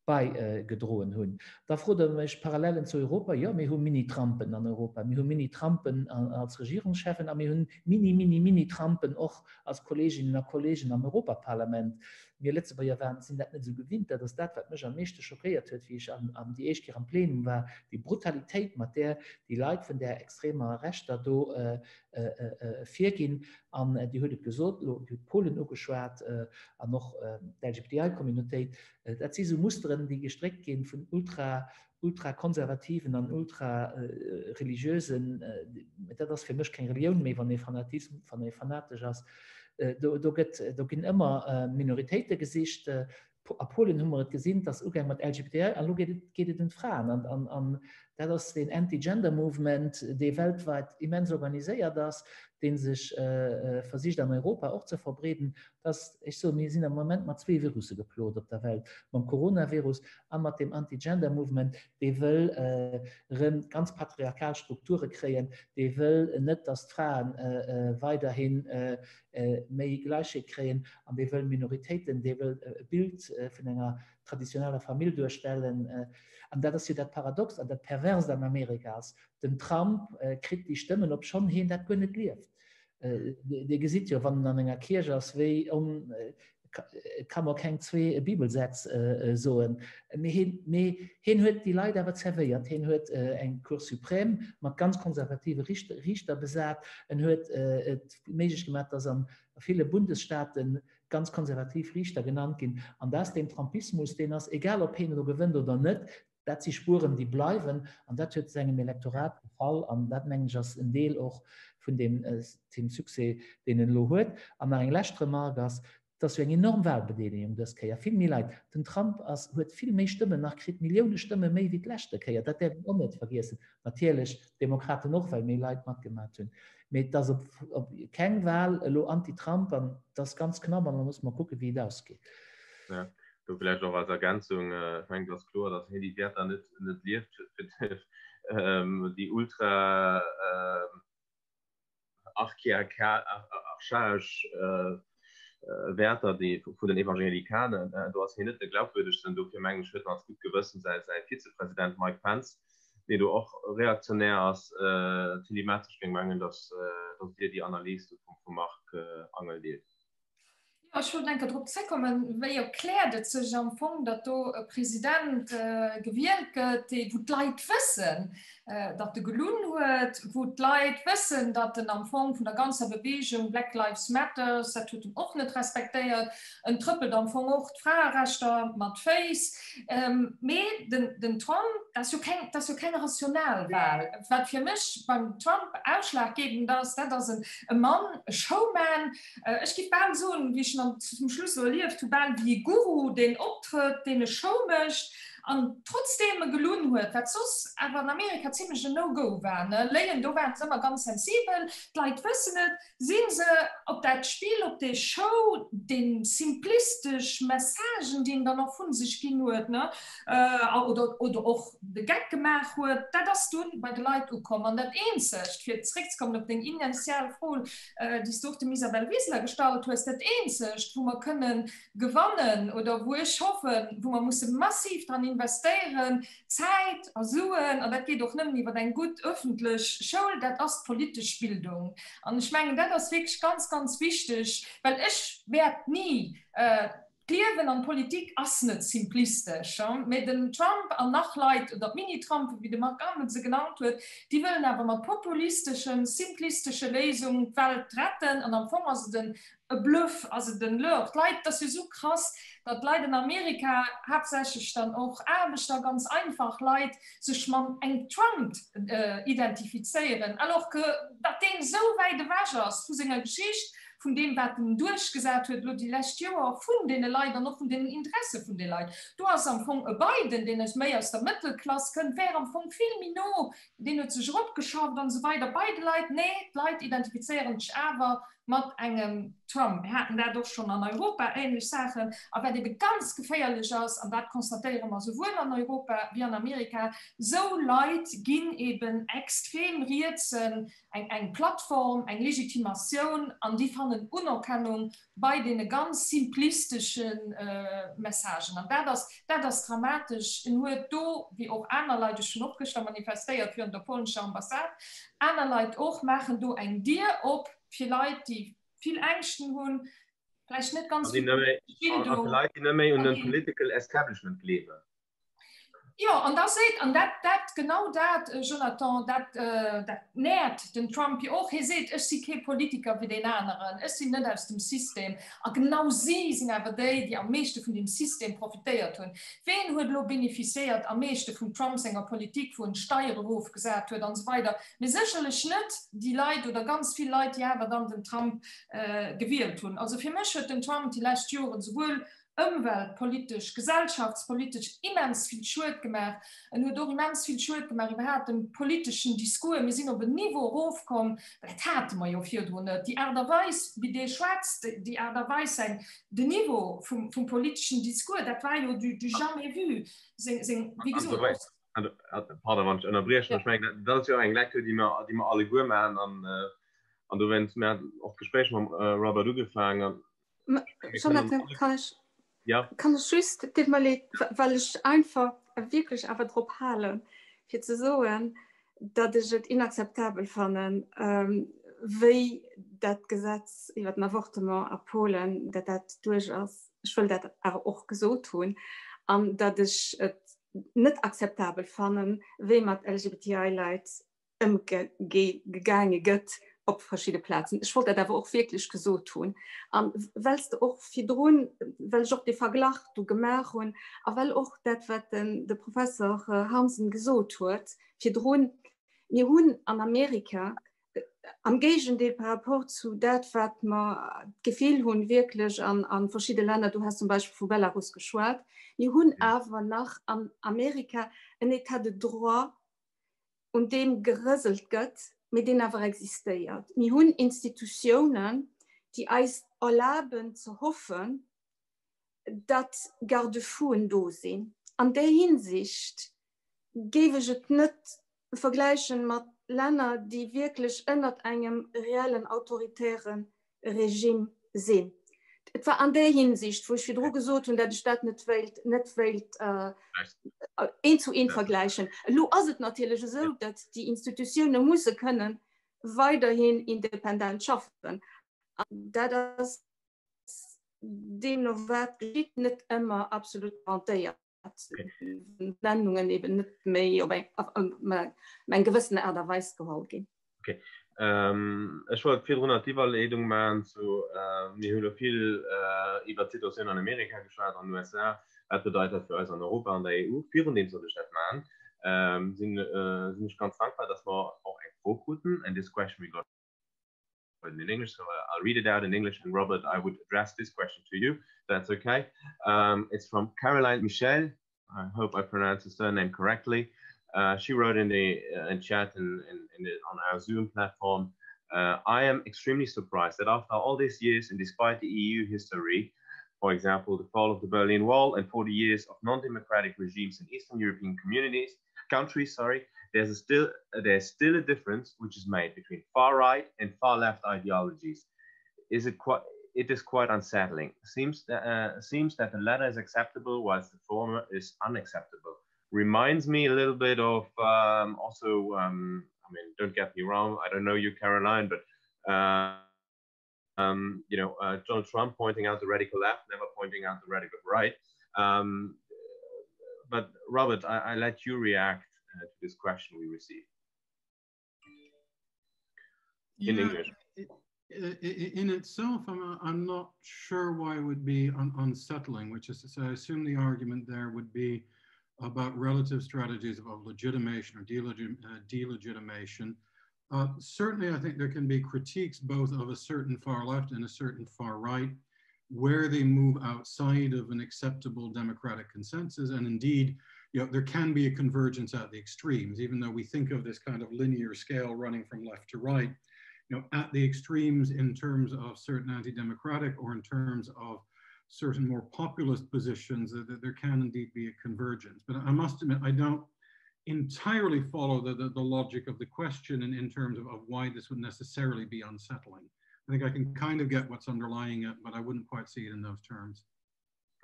baigedroen hunn. Da frot Der mech, Parallellen zu Europa, Jo, mir hu Mini-Trumpen an Europa, mir hu Mini-Trumpen als Regierungscheffen a mir hunn Mini-Mini-Mini-Trumpen och als Kolleeginnen a Kolleegen am Europaparlament. Mir Lëtzebuerger waren, sinn dat net esou gewinnt. Dat ass dat, wat mech am meeschte schockéiert huet, wéi ech an, an déi éischt Kéier am Plenum war, déi Brutalitéit, mat där déi Leit vun där extremer Rechter do virginn. An Dir hutt et gesot elo, Dir hutt d'Polen ugeschwat an och d'LGBTI-Communautéit. Dat si esou Musteren, déi gestréckt gi vun ultra, ultrakonservativen an ultrareligiösen, dat ass fir mech keng Relioun méi, wann ee Fanatism, wann ee fanatesch ass, do, do gëtt, do ginn ëmmer Minoritéite gesicht. A Polen hu mer et gesinn, et ass ugaang mat LGBTI an elo geet et, geet et ëm d'Fraen. An, an, an dat ass deen Anti-Gender-Movement, dee weltweit immens organiséiert ass, dee sech versicht an Europa och ze verbreeden. Dass, ech soen, mir sinn am Moment mat zwee Virusse geplot op der Welt, mam Coronavirus a mat deem Anti-Gender-Movement, dee wëll erëm ganz patriarchal Strukture kréien, dee wëll net, dass d'Frae weiderhi méi Gläichheet kréien an dee wëll Minoritéiten, dee wëll e Bild vun enger traditioneller Famill duerstellen. An dat ass jo dat Paradoxt an dat Perverst an Amerika ass, den Trump kritt déi Stëmmen, obschonn hien dat guer net lieft. Dir gesitt jo, wann en an enger Kierch ass, wéi on, et ka mer keng zwee Bibelsätz soen. Mee hien, mee hien huet déi Leit awer zerwéiert. Hien huet eng Cour suprême mat ganz konservative Riichter besat. En huet et méiglech gemaach, datt an ville Bundesstaaten ganz konservativ Riichter genannt ginn. An dat ass deen Trumpismus, deen ass, egal ob hien elo gewënnt oder net, Dat si Spueren, déi bleiwen, an dat huet sengem Elektorat gefall, an dat, mengen ech, ass en Deel och vun deem Succès, deen en elo huet. An nach eng lescht Remarque ass, Et ass jo eng enorm Wahlbedeelegung dës Kéier, vill méi Leit. Den Trump ass, huet vill méi Stëmmen nach kritt, Millioune Stëmme méi wéi d'leschte Kéier. Dat däerf een och net vergiessen. Natierlech d'Demokraten och, well méi Leit matgemat hunn. Mee et ass op, op keng Wahl elo anti-Trump, an et ass ganz knapp, an da musse mer kucken, wéi et ausgeet. Do vläicht och als Ergänzung, ech mengen, et ass kloer, datt hien déi Wäerter net, net lieft, déi ultra archaesch Wäerter, déi vun den Evangelikanen. Do ass hien net de glaubwürdegsten. Dofir mengen ech, huet en als gutt Gewëssen säi, säi Vizepresident Mike Pence, dee do och reaktionär ass. Tilly Metz, ech géing mengen, datt, datt Dir déi Analys do vum, vum Marc Angel deelt. Jo, ech wollt eng Kéier drop zréckkommen, Wéi erkläert et sech am Fong, datt do e President gewielt gëtt, dee, wou d'Leit wëssen, datt e gelunn huet, wou d'Leit wëssen, datt en am Fong vun der ganzer Beweegung Black Lives Matters, dat huet en och net respektéiert, en trëppelt am Fong och d'Fraerechter mat Féiss. Mee den Trump, dat ass jo keng, dat ass jo keng rational Wahl. Wat fir mech beim Trump ausschlaggebend ass, dat ass e Mann, e Showman, Ech giff bal soen, wéi ech en zum Schluss elo erlieft hu, bal wéi e Guru, deen optrëtt, deen e Show mécht an trotzdeem e gelunn huet, wat soss awer an Amerika zimlech en No-Go war, ne? Léien, do waren se ëmmer ganz sensibel, d'Leit wëssen et, si se op dat Spill, op dee Show, dee simplistesch Messagen, déi en dann och vu sech ginn huet, ne, oder, oder och de Geck gemaach huet, dat ass dunn bei de Leit ukomm. An dat eenzegt, fir zréckzekommen op deng initial Fro, déi s du och dem Isabel Wiseler gestallt hues, dat Eenzegt, wou mer kënnen gewannen oder wou ech hoffen, wou mer musse massiv dran investéieren, Zäit a Suen, an dat geet och nëmmen iwwer eng gutt öffentlech Schoul, dat ass d'politesch Bildung. An ech mengen, dat ass wierklech ganz, ganz wichteg, well ech wäert ni, D'Liewen an d'Politik ass net simplistesch, mee den Trump an nach Leit, oder d'Mini-Trumpen, wéi de Marc Angel se genannt huet, déi wëllen awer mat populisteschen, simplistesche Léisungen d'Welt retten. An am Fong ass et en e Bluff, ass et en Leurre. D'Leit, et ass jo esou krass, datt d'Leit an Amerika, haaptsächlech dann och Aarbechter, ganz einfach Leit, sech mam engem Trump identifizéieren, alors que datt deen esou wäit ewech ass vu senger Geschicht. vun deem, wat en duerchgesat huet elo déi lescht Joer, vun deene Leit an och vun deenen Interesse vun de Leit. Do ass am Fong e Biden, deen aus méi aus der Mëttelklass kënnt, wär am Fong vill méi no, deen huet sech eropgeschafft an esou weider bei de Leit. Nee, d'Leit identifizéieren sech awer mat engem Trump. Mir haten dat och schonn an Europa, ähnlech Saachen. A wat ebe ganz geféierlech ass, an dat constatéiere mer souwuel an Europa wéi an Amerika, esou Leit ginn eben extrem rietsen eng, eng Plattform, eng Legitimatioun an déi fannen Unerkennung bei deene ganz simplistesche Messagen. An dat ass, dat ass dramatesch. En huet do, wéi och aner Leit, ech hunn och gëschter manifestéiert virun der polnescher Ambassade, aner Leit och, maachen do eng Dier op fir Leit, déi vill Ängschten hunn, vläicht net ganz vill Bildung. Leit, déi net méi un den political establishment gleewen. Jo, an da seet, an dat, dat, genau dat, Jonathan, dat, dat nährt den Trump jo och. Hie seet, ech si kee Politiker wéi deen aneren, ech sinn net aus dem System. A genau si sinn awer déi, déi am meeschte vun deem System profitéiert hunn. Ween huet elo beneficiéiert am meeschte vum Trump senger Politik, wou en d'Steiere erofgesat huet an esou weider? Mee sécherlech net déi Leit oder ganz vill Leit, déi awer dann den Trump gewielt hunn. Also fir mech huet den Trump déi lescht Joren souwuel ëmweltpolitesch, gesellschaftspolitesch immens vill Schued gemaach. En huet och immens vill Schued gemaach iwwerhaapt dem politeschen Discours. Mir sinn op en Niveau erofkomm, dat hate mer jo virdrun net. Déi Aart a Weis, wéi dee schwätzt, déi Aart a Weis, säin, den Niveau vum, vum politeschen Discours, dat war jo du, du jamais vu. Seng, seng, wéi gesot, och. Pardon, wann ech ënnerbriechen, ech mengen, dat ass jo eng Lecture, déi mer, déi mer alleguer maachen an, an dowéinst, mir haten och d'Gespréich mam Robert ugefaangen. Jonathan, kann ech, ja. kann ech just, deet mer leed, well ech einfach wierklech awer drop halen, fir ze soen, datt ech et inakzeptabel fannen, ähm, wéi dat Gesetz iwwer den Avortement a Polen, datt dat duerch ass. Ech wëll dat awer och gesot hunn. An datt ech et net akzeptabel fannen, wéi mat LGBTI-Leit ëmgegaange gëtt op verschidde Plazen. Ech wollt dat awer och wierklech gesot hunn. An well s de och virdrun, well ech och dee Verglach do gemaach hunn a well och dat, wat den de Professor Harmsen gesot huet virdrun, mir hunn an Amerika, am Géigendeel par rapport zu dat, wat mer d'Gefill hunn, wierklech an a verschidde Länner, du has zum Beispill vu Belarus geschwat, mir hunn awer nach an Amerika en État de droit, un deem gerëselt gëtt, mee deen awer existéiert. Mir hunn Institutiounen, déi eis erlaben ze hoffen, datt Garde-fouen do sinn. An där Hinsicht géif ech et net vergläichen mat Länner, déi wierklech ënnert engem reellen autoritäre Regime sinn. Et war an där Hinsicht, wou ech virdru gesot hunn, datt ech dat net wéilt, net wéilt eent zu eent vergläichen. Elo ass et natierlech esou, datt déi Institutioune musse kënnen weiderhin independent schaffen. An dat ass deemno wat geschitt net ëmmer absolut garantéiert. Wendungen eben net méi op eng, eng gewëssen Aart a Weis geholl ginn. Okay. Ähm, ech wollt virdrun nach d'Iwwerleedung maachen zu, äh, mir hu lo vill äh, iwwer d'Situatioun an Amerika geschwat, an den USA. Wat bedeit dat fir eis an Europa, an der EU? Virun deem sollt ech dat maachen, ähm, sinn, äh, sinn ech ganz dankbar, dass mer och eng Fro kruten. And this question we got in English, so I'll read it out in English. And Robert, I would address this question to you. That's okay. Um, it's from Caroline Michel. I hope I pronounced the surname correctly. Uh, she wrote in the uh, in chat and in, in, in on our Zoom platform, uh, I am extremely surprised that after all these years and despite the EU history, for example, the fall of the Berlin Wall and 40 years of non-democratic regimes in Eastern European communities, countries, sorry, there's a still there's still a difference which is made between far right and far left ideologies. Is it quite it is quite unsettling. Seems that, uh, seems that the latter is acceptable whilst the former is unacceptable. Reminds me a little bit of um, also, um, I mean, don't get me wrong, I don't know you, Caroline, but uh, um, you know, uh, Donald Trump pointing out the radical left, never pointing out the radical right. Um, but Robert, I, I let you react uh, to this question we received. In yeah, English. In itself, I'm, I'm not sure why it would be un unsettling, which is to say, I assume the argument there would be about relative strategies of, of legitimation or delegit uh, delegitimation. Uh, certainly, I think there can be critiques both of a certain far left and a certain far right, where they move outside of an acceptable democratic consensus. And indeed, you know, there can be a convergence at the extremes, even though we think of this kind of linear scale running from left to right. You know, at the extremes in terms of certain anti-democratic or in terms of certain more populist positions, that there can indeed be a convergence. But I must admit, I don't entirely follow the, the, the logic of the question in, in terms of, of why this would necessarily be unsettling. I think I can kind of get what's underlying it, but I wouldn't quite see it in those terms.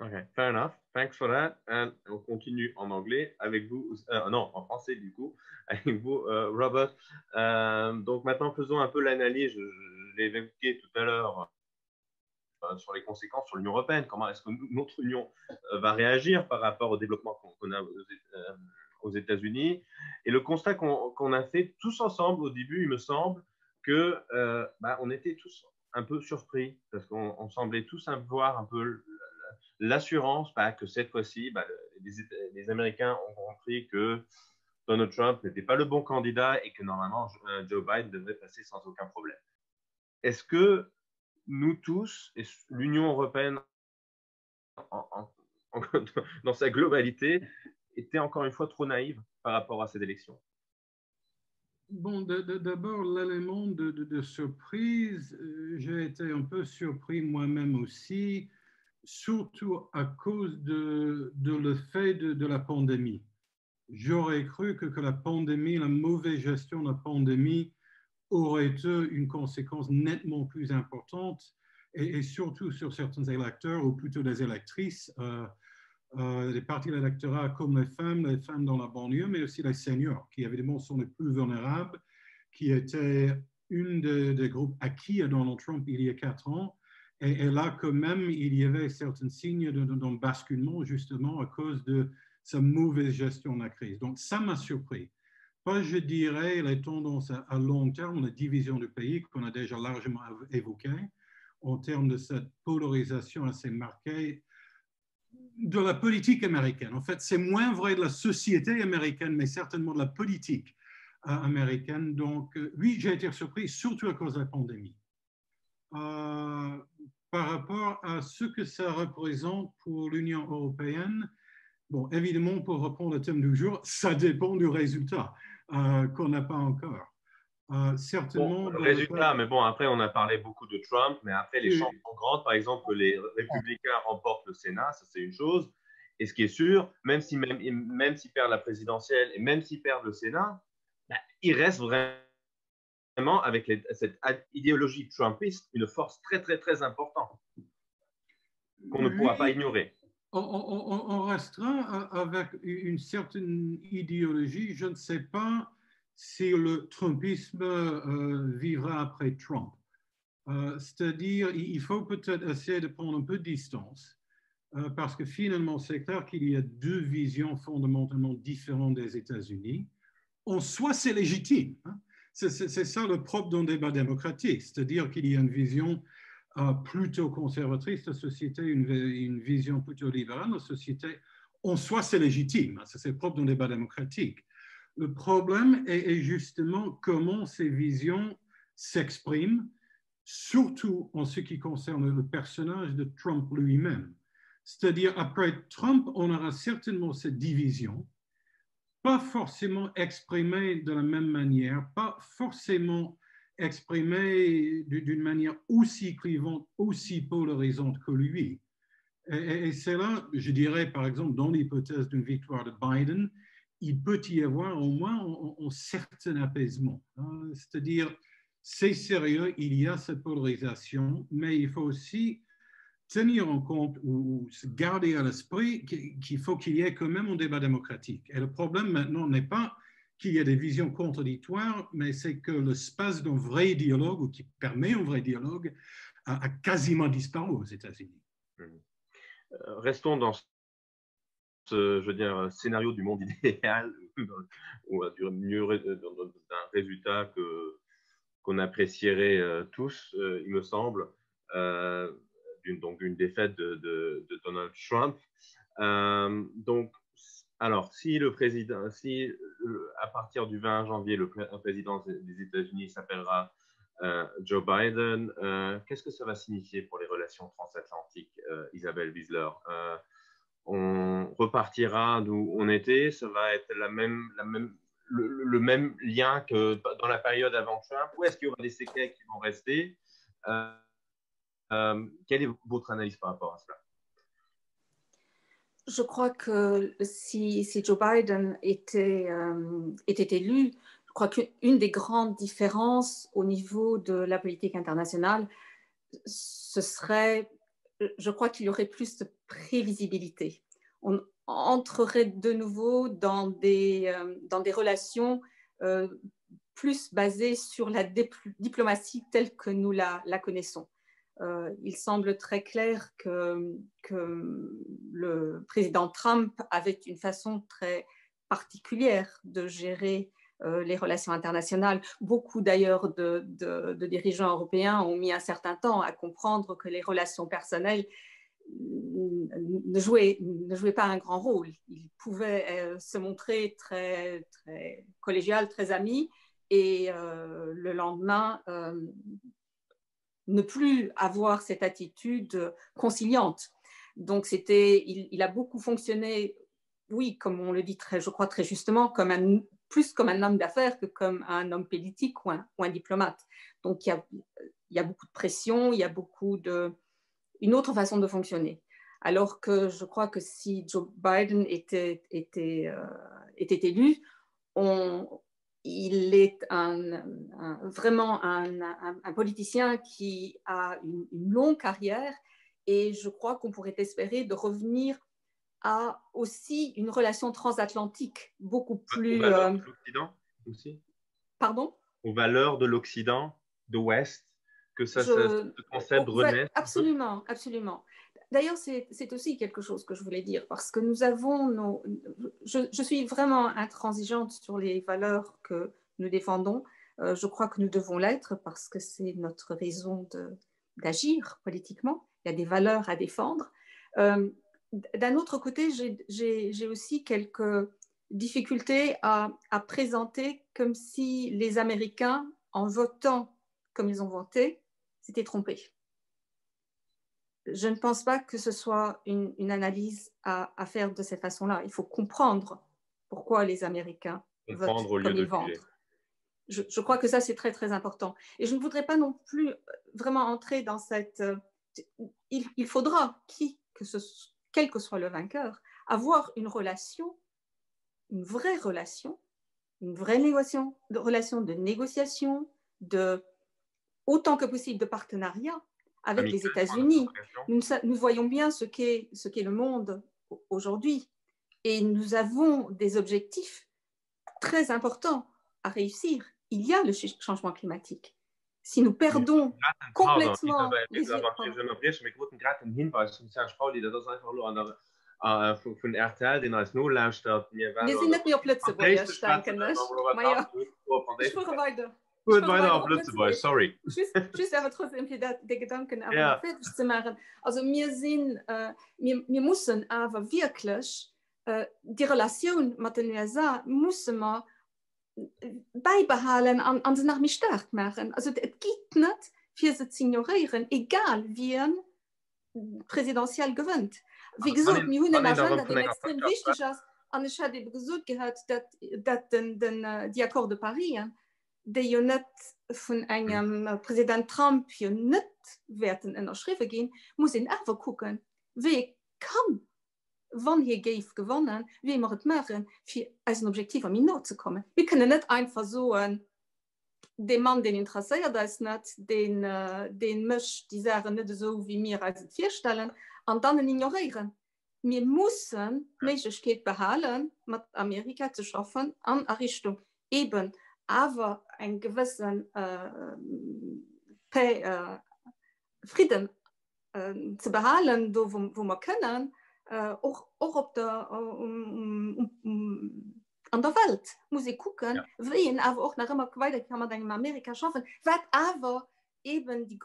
Okay, fair enough. Thanks for that. And on continue en anglais avec vous, euh, non, en français du coup, avec vous, euh, Robert. Euh, donc maintenant, faisons un peu l'analyse. Je, je l'ai évoqué tout à l'heure euh, sur les conséquences sur l'Union européenne. Comment est-ce que notre Union euh, va réagir par rapport au développement qu'on a aux, euh, aux États-Unis Et le constat qu'on qu a fait tous ensemble au début, il me semble, que euh, bah, on était tous un peu surpris parce qu'on semblait tous voir un peu l'assurance bah, que cette fois-ci, bah, les, les Américains ont compris que Donald Trump n'était pas le bon candidat et que normalement euh, Joe Biden devrait passer sans aucun problème. Est-ce que nous tous et l'Union européenne en, en, en, dans sa globalité était encore une fois trop naïve par rapport à ces élections Bon, d'abord, l'élément de, de, de surprise, euh, j'ai été un peu surpris moi-même aussi, surtout à cause de, de l'effet de, de la pandémie. J'aurais cru que, que la pandémie, la mauvaise gestion de la pandémie aurait été une conséquence nettement plus importante et, et surtout sur certains électeurs ou plutôt des électrices, euh, euh, les partis d'électorat comme les femmes, les femmes dans la banlieue, mais aussi les seniors, qui évidemment sont les plus vulnérables, qui étaient une des, des groupes acquis à Donald Trump il y a quatre ans. Et, et là, quand même, il y avait certains signes d'un basculement, justement, à cause de sa mauvaise gestion de la crise. Donc, ça m'a surpris. Pas, je dirais, les tendances à, à long terme, la division du pays qu'on a déjà largement évoquée, en termes de cette polarisation assez marquée de la politique américaine. En fait, c'est moins vrai de la société américaine, mais certainement de la politique euh, américaine. Donc, euh, oui, j'ai été surpris, surtout à cause de la pandémie. Euh, par rapport à ce que ça représente pour l'Union européenne, bon, évidemment, pour reprendre le thème du jour, ça dépend du résultat euh, qu'on n'a pas encore. Euh, certainement. Bon, le résultat, mais bon, après, on a parlé beaucoup de Trump, mais après, les chances sont grandes, par exemple, que les républicains remportent le Sénat, ça c'est une chose. Et ce qui est sûr, même s'ils même, même s'ils perdent la présidentielle et même s'ils perdent le Sénat, bah, il reste vraiment, avec les, cette idéologie trumpiste, une force très, très, très importante qu'on ne pourra pas ignorer. On, on, on restera avec une certaine idéologie, je ne sais pas si le trumpisme euh, vivra après Trump. Euh, C'est-à-dire, il faut peut-être essayer de prendre un peu de distance, euh, parce que finalement, c'est clair qu'il y a deux visions fondamentalement différentes des États-Unis. En soi, c'est légitime. C'est ça le propre d'un débat démocratique, c'est-à-dire qu'il y a une vision euh, plutôt conservatrice de la société, une, une vision plutôt libérale de la société. En soi, c'est légitime, hein, c'est propre d'un débat démocratique. Le problème est, est justement comment ces visions s'expriment, surtout en ce qui concerne le personnage de Trump lui-même. C'est-à-dire, après Trump, on aura certainement cette division, pas forcément exprimée de la même manière, pas forcément exprimée d'une manière aussi clivante, aussi polarisante que lui. Et, et c'est là, je dirais, par exemple, dans l'hypothèse d'une victoire de Biden, il peut y avoir au moins un, un certain apaisement. C'est-à-dire, c'est sérieux, il y a cette polarisation, mais il faut aussi tenir en compte ou se garder à l'esprit qu'il faut qu'il y ait quand même un débat démocratique. Et le problème maintenant n'est pas qu'il y ait des visions contradictoires, mais c'est que l'espace d'un vrai dialogue ou qui permet un vrai dialogue a, a quasiment disparu aux États-Unis. Mmh. Euh, restons dans ce je veux dire, scénario du monde idéal ou du mieux d'un résultat que qu'on apprécierait euh, tous, euh, il me semble, euh, d'une donc une défaite de, de, de Donald Trump. Euh, donc, alors, si le président, si à partir du 20 janvier, le président des États-Unis s'appellera euh, Joe Biden. Euh, Qu'est-ce que ça va signifier pour les relations transatlantiques, euh, Isabelle Wiesler euh, On repartira d'où on était, ça va être la même, la même, le, le même lien que dans la période avant Trump, ou est-ce qu'il y aura des séquelles qui vont rester euh, euh, Quelle est votre analyse par rapport à cela Je crois que si, si Joe Biden était, euh, était élu, je crois qu'une des grandes différences au niveau de la politique internationale, ce serait, je crois qu'il y aurait plus de prévisibilité. On entrerait de nouveau dans des, euh, dans des relations euh, plus basées sur la diplomatie telle que nous la, la connaissons. Euh, il semble très clair que, que le président Trump avait une façon très particulière de gérer euh, les relations internationales. Beaucoup d'ailleurs de, de, de dirigeants européens ont mis un certain temps à comprendre que les relations personnelles ne jouaient, ne jouaient pas un grand rôle. Ils pouvaient euh, se montrer très, très collégial, très amis, et euh, le lendemain, euh, ne plus avoir cette attitude conciliante. Donc c'était, il, il a beaucoup fonctionné, oui, comme on le dit très, je crois très justement, comme un, plus comme un homme d'affaires que comme un homme politique ou un, ou un diplomate. Donc il y, a, il y a beaucoup de pression, il y a beaucoup de une autre façon de fonctionner. Alors que je crois que si Joe Biden était, était, euh, était élu, on, il est un, un, vraiment un, un, un politicien qui a une, une longue carrière et je crois qu'on pourrait espérer de revenir à aussi une relation transatlantique beaucoup plus Aux valeurs euh, de l'Occident aussi Pardon Aux valeurs de l'Occident, de Ouest, que ça, je... ça, ce concept renaisse Absolument, absolument. D'ailleurs, c'est aussi quelque chose que je voulais dire, parce que nous avons nos... Je, je suis vraiment intransigeante sur les valeurs que nous défendons. Euh, je crois que nous devons l'être parce que c'est notre raison d'agir politiquement. Il y a des valeurs à défendre. Euh, D'un autre côté, j'ai aussi quelques difficultés à, à présenter comme si les Américains, en votant comme ils ont voté, s'étaient trompés je ne pense pas que ce soit une, une analyse à, à faire de cette façon-là. Il faut comprendre pourquoi les Américains comprendre votent au lieu comme de ils votent. juger. Je, je crois que ça, c'est très, très important. Et je ne voudrais pas non plus euh, vraiment entrer dans cette... Euh, il, il faudra, qui, que ce, quel que soit le vainqueur, avoir une relation, une vraie relation, une vraie négociation, de relation de négociation, de, autant que possible de partenariat avec les États-Unis. Nous, nous voyons bien ce qu'est ce qu'est le monde aujourd'hui et nous avons des objectifs très importants à réussir. Il y a le changement climatique. Si nous perdons complètement les Hinweis vum Serge Pauly, dat ass einfach elo an der äh, vun RTL, deen eis nolauschtert. Mir waren Mir sinn net méi op Lëtzebuergesch, denken ech. Ma jo, ech fuere weider. Fuer weider op Lëtzebuergesch, sorry. Just, just awer trotzdem fir dat, de Gedanken awer ja. fertig ze maachen. Also mir sinn, äh, mir, mir mussen awer wierklech äh, déi Relatioun mat den USA musse mer bäibehalen an, an se nach méi staark maachen. Also et geet net fir se ze ignoréieren, egal wien d'Presidentielle gewënnt. Wéi gesot, mir hunn en Agenda, deen extrem wichteg ass. An ech hat ebe gesot gehat, dat, dat den, den, déi Accords de Paris, déi jo net vun engem President Trump jo net wäerten ënnerschriwwe ginn, muss een awer kucken, wéi ee kann, wann hie géif gewannen, wéi mer et maachen, fir eisen Objektiver méi no ze kommen. Mir kënnen net einfach soen, dee Mann, deen interesséiert eis net, deen, deen mécht déi Saachen net esou, wéi mir eis et virstellen, an dann en ignoréieren. Mir mussen d'Méiglechkeet behalen, mat Amerika ze schaffen an a Richtung eben awer eng gewësse Paix, Fridden ze behalen, do wou mer kënnen, och, och op der, um, um, an der Welt muss ee kucken, ja. wéi een awer och nach ëmmer weider ka mat engem Amerika schaffen, wat awer eben déi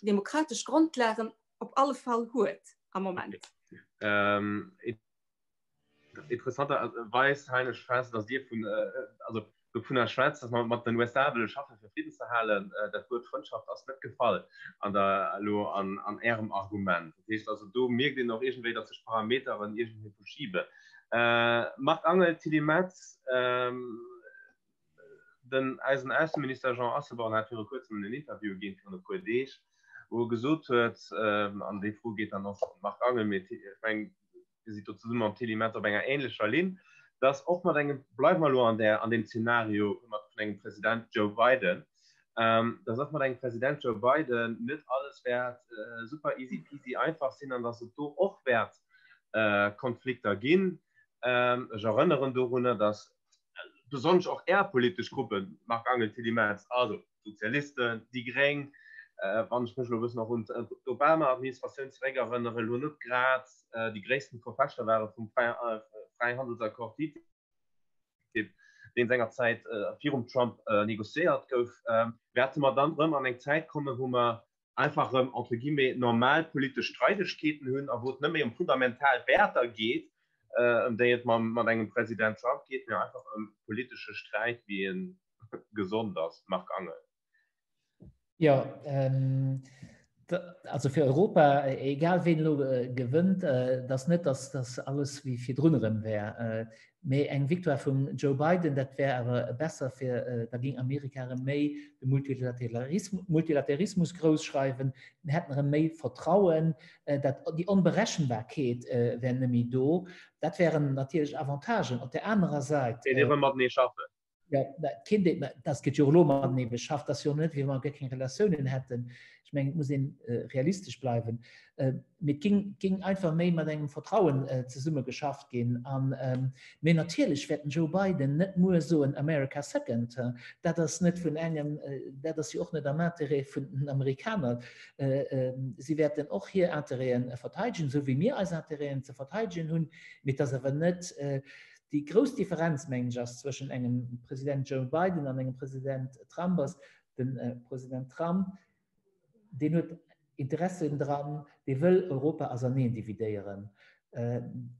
demokratesch Grondlagen op alle Fall huet am Moment. Okay. Ähm, et... Interessanterweis halen ech fest, datt Dir vun, also dovunner schwätzt, datt mer mat den USA wëlle schaffen, fir Fridden ze halen. Dat Wuert Frëndschaft ass net gefall an der, elo an, an Ärem Argument. Dat heescht also, do mierkt een och iergendwéi, datt sech d'Parameteren iergendwéi verschiben. Marc Angel, Tilly Metz, Den eisen Ausseminister Jean Asselborn hat viru kuerzem en Interview ginn, virun e puer Deeg, wou e gesot huet, an déi Fro geet dann och un de Marc Angel, mee ech mengen, Dir sidd do zesumme mam Tilly Metz op enger ähnlecher Linn, dass och mat engem, bleiwe mer elo an där, an deem Zeenario mat vun engem President Joe Biden, dass och mat engem President Joe Biden net alles wäert super easy peasy einfach sinn an dass et do och wäert Konflikter ginn. Ech erënneren dorunner, dass besonnesch och Är politesch Gruppen, Marc Angel, Tilly Metz, also d'Sozialisten, déi Gréng, wann ech mech elo e bëssen och un d'Obama-Administratioun zeréckerënnere, elo net grad déi gréissten Verfechter ware vum Fräihandelsaccord TTIP, deen sengerzäit virum Trump négociéiert gouf, wäerte mer dann erëm an eng Zäit kommen, wou mer einfach erëm entre guillemets normal politesch Streidegkeeten hunn a wou et net méi ëm fundamental Wäerter geet, ëm déi et mat engem President Trump geet, mä einfach ëm politesche Sträit, wéi e gesond ass. Marc Angel. Jo, also fir Europa, egal ween elo gewënnt, et ass net, datt alles wéi virdrun erëm wär. Mee eng Victoire vum Joe Biden, dat wär awer besser fir, da géing Amerika erëm méi de Multilaterismus grouss schreiwen, mir hätten erëm méi Vertrauen, dat, déi Onberechenbarkeet wär net méi do. Dat wären natierlech Avantagen. Op där anerer Säit. Kéint ee rëm matenee schaffen. Jo, kéint ee, mä dat gëtt jo och elo matenee beschafft. Dat ass jo net, wéi wa mer guer keng Relatiounen hätten. Ech mengen, et muss ee realistesch bleiwen. Mee et géing, géing einfach méi mat engem Vertrauen zesumme geschafft ginn. An, mee natierlech wäert den Joe Biden net muer soen, America second. Dat ass net vun engem, dat ass jo och net am Interêt vun den Amerikaner. Si wäerten och hir Interêten verteidegen, esou wéi mir eis Interêten ze verteidegen hunn. Mee et ass awer net, déi grouss Differenz, mengen ech, ass zwëschen engem President Joe Biden an engem President Trump ass, de President Trump, deen huet Interessen dran, dee wëll Europa auserneen dividéieren.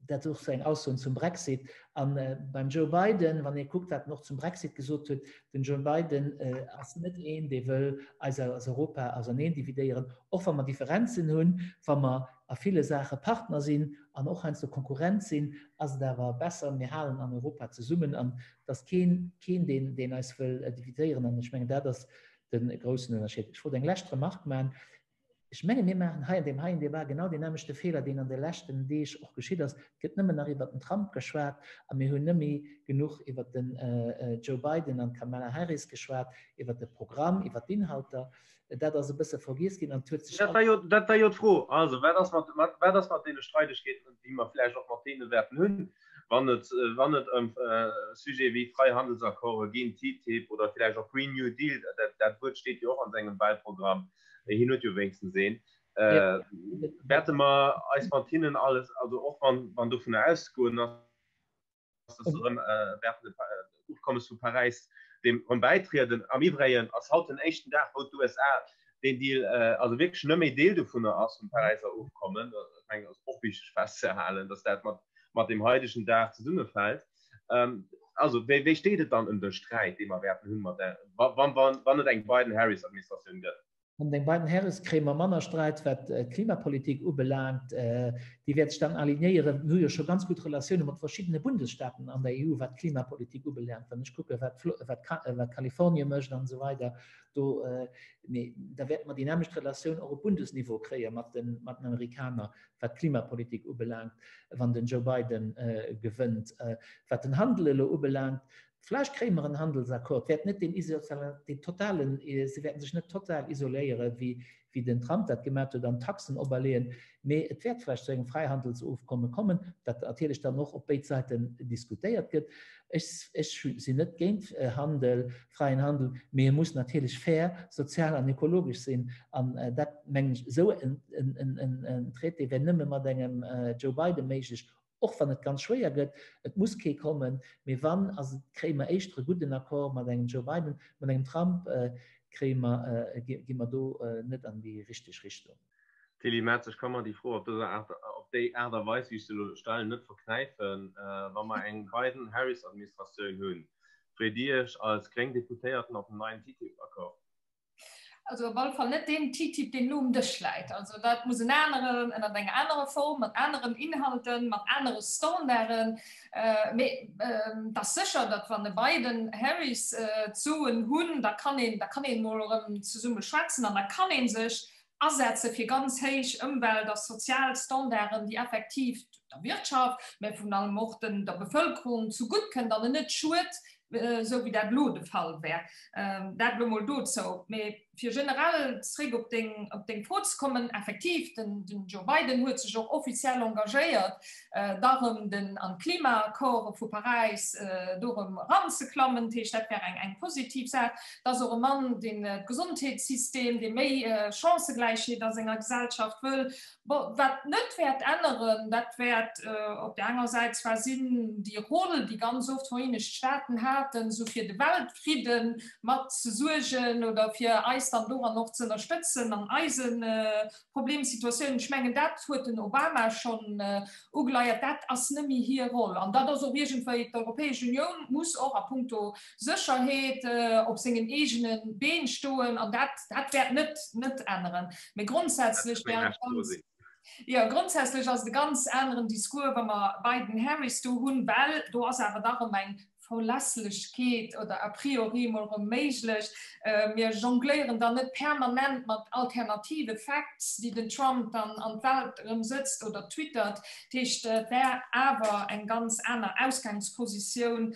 Dat och seng Aussoen zum Brexit. A beim Joe Biden, wann ee kuckt, wat en och zum Brexit gesot huet, den Joe Biden ass net een, dee wëll eis als Europa auserneen dividéieren, och wa mer Differenzen hunn, wa mer a ville Saache Partner sinn an och heiansdo Konkurrent sinn, ass et awer besser, mir halen an Europa zesummen an et ass keen, keen deen, deen eis wëll dividéieren. An ech mengen, dat ass de groussen Ënnerscheed. Ech wollt eng lescht Remarque maachen. Ech menge mir maachen hei an deem heien Debat genau deen nämmlechte Feeler, deen an de leschten Deeg och geschitt ass. Et gëtt nëmmen nach iwwert den Trump geschwat a mir hunn net méi genuch iwwert den Joe Biden an d'Kamala Harris geschwat, iwwert de Programm, iwwert d'Inhalter. Dat ass e bësse vergiess ginn an et huet sech. Dat war jo, dat war jo d'Fro. Also, wat ass mat, wat ass mat deene Streidegkeeten, déi mer vläicht och mat deene wäerten hunn, wann et, wann et ëm Sujete wéi Freihandelsaccorde ginn, TTIP oder vläicht och Green New Deal, dat, dat Wuert steet jo och an sengem Wahlprogramm, hien huet jo wéinstens een, wäerte mer eis mat hinnen alles, also och wann, wann dovunner auszegoen ass, dass se erëm wäerten dem Ofkommes vu Paräis deem erëm bäitrieden. Am Iwwregen ass haut den éischten Dag, wou d'USA deen Deal, also wierklech net méi Deel dovunner ass, vum Paräiser Ofkommen. Ech mengen, dat ass och wichteg festzehalen, dass dat mat, mat deem haidegen Dag zesummefält. Also, wéi, wéi steet et dann ëm de Sträit, dee mer wäerten hunn mat der, wann, wann, wann et eng Biden-Harris-Administratioun gëtt? An den beiden Harris kréie mer manner Sträit, wat d'Klimapolitik ubelaangt. Déi wäert sech dann alignéieren. Mir hu jo scho ganz gutt Relatioune mat verschiddene Bundesstaaten an der EU, wat d'Klimapolitik ubelaangt. Wann ech kucke wat wat Kalifornie mécht an esou weider, do, mee da wäerte mer déi nämmlecht Relatioun och op Bundesniveau kréie mat den mat den Amerikaner, wat d'Klimapolitik ubelaangt, wann den Joe Biden gewënnt. Wat den Handel elo ubelaangt, Vläicht kréie mer en Handelsaccord, wäert net deen deen totalen, se wäerten sech net total isoléieren, wéi wéi den Trump dat gemat huet an Taxen operleeën, mee et wäert vläicht zu engem Fräihandelsofkomme kommen, dat natierlech dann och op béid Säiten diskutéiert gëtt. Ech ech sinn net géint Handel, fräien Handel, mee e muss natierlech fair, sozial an ökologesch sinn. An dat mengen ech, esou en en en Traité wär nëmme mat engem Joe Biden méiglech, Och wann et ganz schwéier gëtt, et muss kee kommen, mee wann, ass et, kréie mer éischter e gudden Accord mat engem Joe Biden, mat engem Trump kréie mer, gi mer do net an déi richteg Richtung. Tilly Metz, Ech ka mer déi Fro op dëser Aart, op déi Aart a Weis, wéi ech se elo stellen, net verknäifen. Wa mer eng Biden-Harris-Administratioun hunn, freet Dir Iech als gréng Deputéierten op en neien TTIP-Accord? Also op alle Fall net deen TTIP, deen elo um Dësch läit. Also dat muss en aneren, ënnert enger anerer Form, mat aneren Inhalten, mat anere Standarden. Mee et ass sécher, datt wann e Biden-Harris d'Soen hunn, da kann een, da kann een emol erëm zesumme schwätzen an da kann ee sech asetze fir ganz héich Ëmwelt a sozial Standarden, déi effektiv der Wirtschaft, mä vun allem och den der Bevëlkerung zugutt kënnt an en net schued, esou wéi dat elo de Fall wär. Dat elo mol dozou. Mä fir generell zréck op deng, op deng Fro ze kommen, effektiv, den, den Joe Biden huet sech och offiziell engagéiert, da rëm den, an d'Klimaaccorde vu Paräis do rëm eranzeklammen. Dat heescht, dat wär eng, eng positiv Saach. Et ass och e Mann, deen d'Gesondheetssystem, dee méi Chancëgläichheet a senger Gesellschaft wëll. Bon, wat net wäert änneren, dat wäert op där enger Säit zwar sinn déi Roll, déi ganz oft d'Vereenegt Staaten haten, esou fir de Weltfridde mat ze suergen oder fir eis dann doran och ze ënnerstëtzen an eise Problemsituatiounen. Ech mengen, dat huet den Obama schonn ugeleiert. Dat ass net méi hir Roll. An dat ass och iergendwéi, d'Europäesch Unioun muss och a puncto Sécherheet op sengen eegene Been stoen an dat, dat wäert net, net änneren. Mee grondsätzlech wär et ganz, jo, grondsätzlech ass et e ganz aneren Discours, wa mer Biden-Harris do hunn, well do ass awer dach ëm eng Verlässlechkeet oder a priori emol erëm méiglech. Mir jongléieren dann net permanent mat alternative Facts, déi den Trump dann an d'Welt erëm sëtzt oder twittert. Dat heescht, et wär awer eng ganz aner Ausgangspositioun,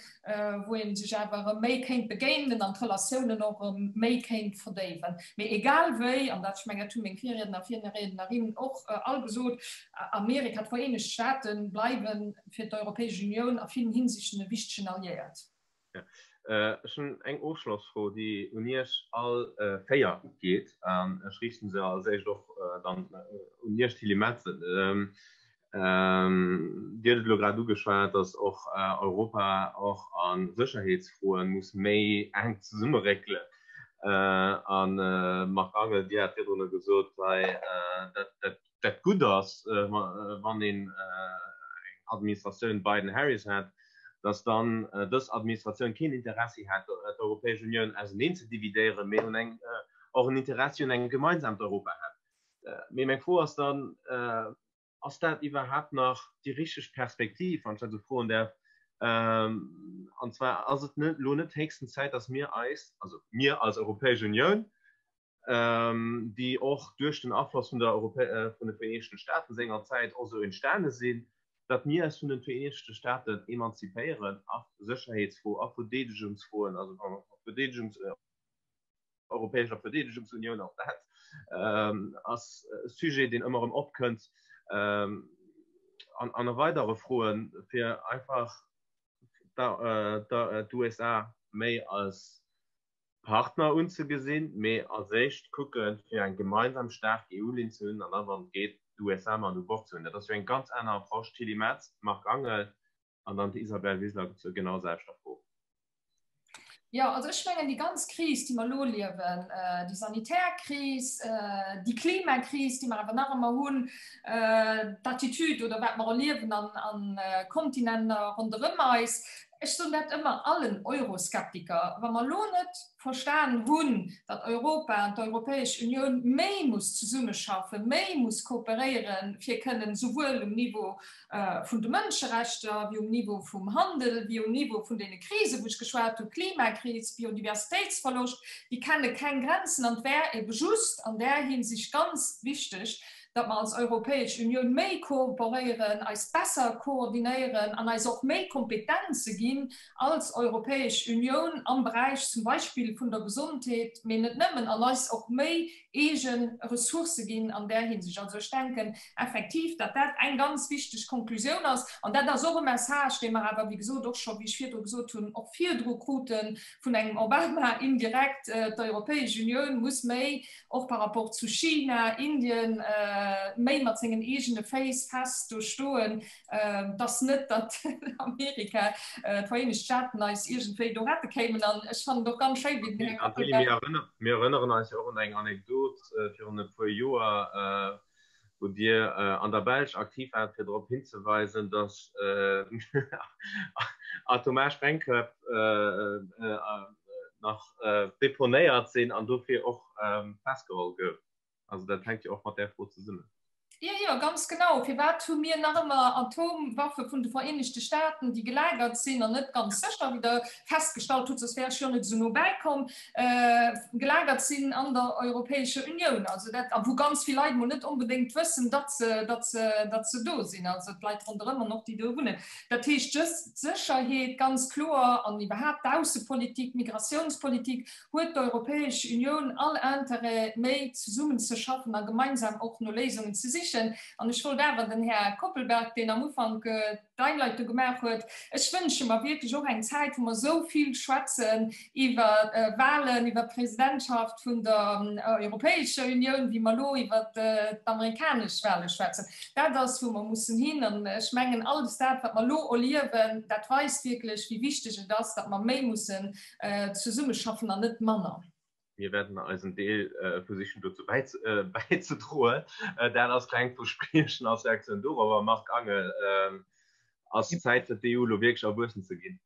wou ee sech awer erëm méi kéint begéinen an d'Relatiounen och erëm méi kéint verdéiwen. Mee egal wéi, an dat, ech mengen, dat hu meng Virriedner a Virriednerinnen och all gesot, Amerika, d'Vereenegt Staaten bleiwen fir d'Europäesch Unioun a villen Hinsichten e wichtegen Alliéiert. Ech hunn eng Ofschlossfro, déi un Iech all 4 geet, an ech riichten se als éischt och dann un Iech, Tilly Metz. Dir hutt et elo grad ugeschwat, datt och Europa och a Sécherheetsfroe muss méi enk zesummeréckelen. A Marc Angel, Dir hat virdrun gesot, hei dat dat gutt ass, wann een eng Administratioun Biden-Harris hätt, datt dann dës Administratioun keen Interessi hätt, d'Europäesch Unioun auseneen ze dividéieren, mee un eng, och en Interessi un engem gemeinsamt Europa hätt. Mee meng Fro ass dann, Ass dat iwwerhaapt nach déi richteg Perspektiv, wann ech dat esou froen däerf? An zwar, Ass et net elo net héchsten Zäit, datt mir eis, also mir als Europäesch Unioun, déi och duerch den Afloss vun der Europä vun de Vereenegten Staaten sengerzäit och esou entstane sinn, datt mir eis vun den Vereenegte Staaten emanzipéieren a Sécherheetsfro, a Verdeedegungsfroen, also a Verdeedegungs europäescher Verdeedegungsunioun, och dat ass e Sujet, deen ëmmer erëm opkënnt, an an a weidere Froen, fir einfach d'USA méi als Partner unzegesinn, mee als éischt kucken, fir eng gemeinsam staark EU-Linn ze hunn an da, wann et geet, d'USA mat u Bord ze hunn. Dat ass jo eng ganz aner Approche. Tilly Metz, Marc Angel an dann d'Isabel Wiseler zur genau selwechter Fro. Jo, also ech mengen, déi ganz Kris, déi mer elo liewen, déi sanitär Kris, déi Klimakris, déi mer awer nach ëmmer hunn, d'Attitude oder wat mer erliewen an Kontinenter ronderëm eis, Ech soen dat ëmmer allen Euroskeptiker, Wa mer elo net verstan hunn, datt Europa an d'Europäesch Unioun méi muss zesummeschaffen, méi muss kooperéieren, fir kënnen souwuel um Niveau vun de Mënscherechter wéi um Niveau vum Handel, wéi um Niveau vun deene Krisen, wou ech geschwat hunn, Klimakris, Biodiversitéitsverloscht, déi kenne keng Grenzen. An et wär ebe just an där Hinsicht ganz wichteg, datt mer als Europäesch Unioun méi kooperéieren, eis besser koordinéieren an eis och méi Kompetenze ginn als Europäesch Unioun am Beräich zum Beispill vun der Gesondheet, mee net nëmmen, an eis och méi eege Ressourcë ginn an där Hinsicht. Also ech denken effektiv, datt dat eng ganz wichteg Konklusioun ass. An dat ass och e Message, dee mer awer, wéi gesot, och scho, wéi ech virdru gesot hunn, och virdru krute vun engem Obama indirekt, D'Europäesch Unioun muss méi och par rapport zu China, Indien, méi mat sengen eegene Féiss fest do stoen, dass net, datt Amerika, d'Vereenegt Staaten eis iergendwéi do rette kéimen. An ech fannen et och ganz schéi, wéi den Här Mir erënneren eis jo och un eng Anekdot virun e puer Joer. wou Dir an der Belsch aktiv waart, fir drop hinzeweisen, datt atomar Sprengköpf nach deponéiert sinn an dofir och festgeholl gouf. Also dat hänkt jo och mat där Fro zesummen. Jo, jo, ganz genau. Firwat hu mir nach ëmmer Atomwaffe vun de Vereenegte Staaten, déi gelagert sinn an net ganz sécher, wéi Der festgestallt hutt, soss wär ech jo net esou no bäikomm, gelagert sinn an der Europäescher Unioun? Also dat, a wou ganz vill Leit emol net onbedéngt wëssen, datt se, datt se, datt se do sinn, also d'Leit ronderëm an och déi do wunnen. Dat heescht, just d'Sécherheet ganz kloer an iwwerhaapt d'Aussepolitik, d'Migratiounspolitik, huet d'Europäesch Unioun all Intérêt, méi zesummenzeschaffen a gemeinsam och no Léisungen ze sichen. An ech wollt awer den Här Koppelberg, deen am Ufank d'Einleitung gemaach huet, ech wënsche mer wierklech och eng Zäit, wou mer esou vill schwätzen iwwer Wahlen, iwwer d'Presidentschaft vun der Europäescher Unioun, wéi mer elo iwwer d'amerikanesch Wahle schwätzen. Dat ass, wou mer mussen hin. An ech mengen, alles dat, wat mer elo erliewen, dat weist wierklech, wéi wichteg et ass, datt mer méi mussen zesummeschaffen an net manner. Mir werden eisen Deel versichen dozou bäizedroen. Dat ass klengt Verspriechen als Reaktioun dorobber. Marc Angel, ass Zäit fir d'EU elo wierklech erwuessen ze ginn?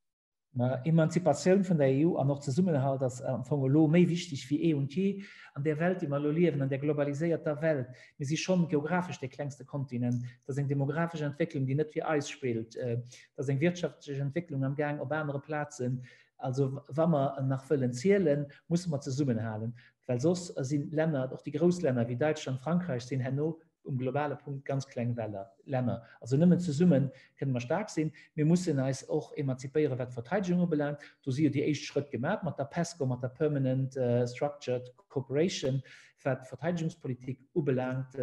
Emanzipatioun vun der EU an och Zesummenhalt ass am Fong elo méi wichteg wéi eh und je an där Welt, déi mer elo liewen, an där globaliséierter Welt. Mir si schonn geographesch dee klengste Kontinent. Et ass eng demographesch Entwécklung, déi net fir eis spillt. Et ass eng wirtschaftlech Entwécklung am Gaang op anere Plazen. Also wa mer nach wëllen zielen, musse mer zesummenhalen, well soss sinn Länner, och déi grouss Länner wéi Däitschland, Frankräich, sinn herno um globale Punkt ganz kleng Länner. Also nëmmen zesumme kënne mer staark sinn. Mir mussen eis och emanzipéieren, wat d'Verteidegung ubelaangt. Do si jo déi éischt Schrëtt gemaach mat der PESCO, mat der Permanent Structured Cooperation, wat d'Verteidegungspolitik ubelaangt.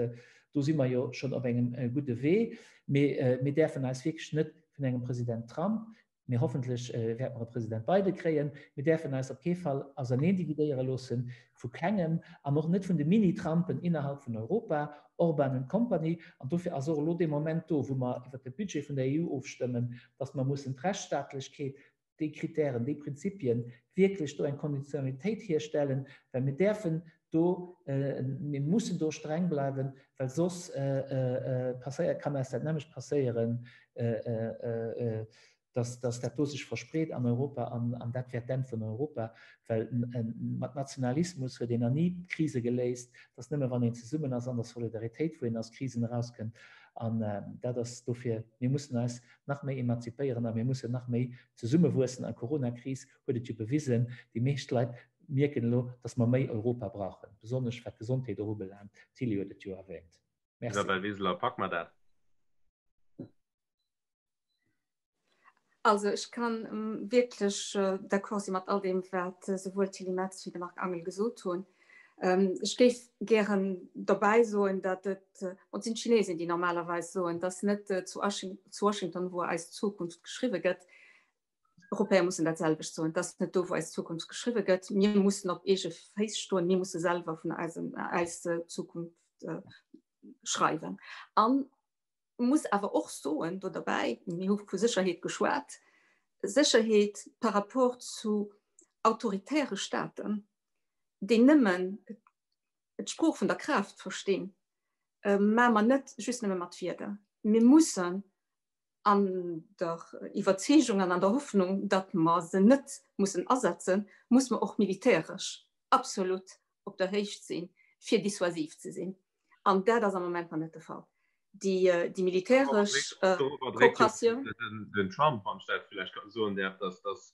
Do si mer jo schonn op engem gudde Wee. Mee mir däerfen eis wierklech net vun engem President Trump, Mee hoffentlech wäerte mer e President Biden kréien. Mir däerfen eis op kee Fall auserneendividéiere loosse vu kengem an och net vun de Mini-Trumpen innerhalb vun Europa, Orban und Company. An dofir ass och elo dee Moment do, wou mer iwwert de Budget vun der EU ofstëmmen, dass mer mussen d'Rechtsstaatlechkeet, déi Kritären, déi Prinzipien, wierklech do eng Konditionalitéit hierstellen, well mir däerfen do, mir mussen do streng bleiwen, well soss passéiert, kann eis dat nämmlecht passéieren, dass, dass dat do sech verspreet an Europa an, an dat wär d'Enn vun Europa, well mat Nationalismus huet een nach ni Krise geléist. Et ass nëmme wann een zesummen ass an der Solidaritéit, wou een aus Krisen erauskënnt. An dat ass dofir, mir mussen eis nach méi emanzipéieren a mir mussen nach méi zesummewuessen. An d'Coronakris huet et jo bewisen, déi meescht Leit mierken elo, dass mer méi Europa brauchen, besonnesch wat d'Gesondheet och ubelaangt. D'Tilly huet et jo erwähnt. Merci. Isabel Wiseler, Pack mer dat? Also ech kann wierklech d'accord si mat all deem, wat souwuel d'Tilly Metz wéi de Marc Angel gesot hunn. Ech géif gären dobäi soen, datt et, bon, et sinn d'Chinesen, déi normalerweis soen, datt net zu Washington, wou eis Zukunft geschriwwe gëtt, Europäer mussen dat selwecht soen, dass net do wou eis Zukunft geschriwwe gëtt. Mir mussen op eege Féiss stoen, mir musse selwer vun eisem eis Zukunft äh, schreiwen. An muss awer och soen do derbäi, mir hu vu Sécherheet geschwat, Sécherheet par rapport zu autoritäre Staaten, déi nëmmen d'Sprooch vun der Kraaft verstinn, äh, maache mer net just nëmme mat Wierder. Mir mussen an der Iwwerzeegung an an der Hoffnung, datt mer se net mussen asetzen, muss mer och militäresch absolut op der Héicht sinn, fir dissuasiv ze sinn. An dat ass am Moment nach net de Fall. Déi, déi militäresch Kooperatioun. Den Trump, wann ech dat vläicht soen däerf, datt, datt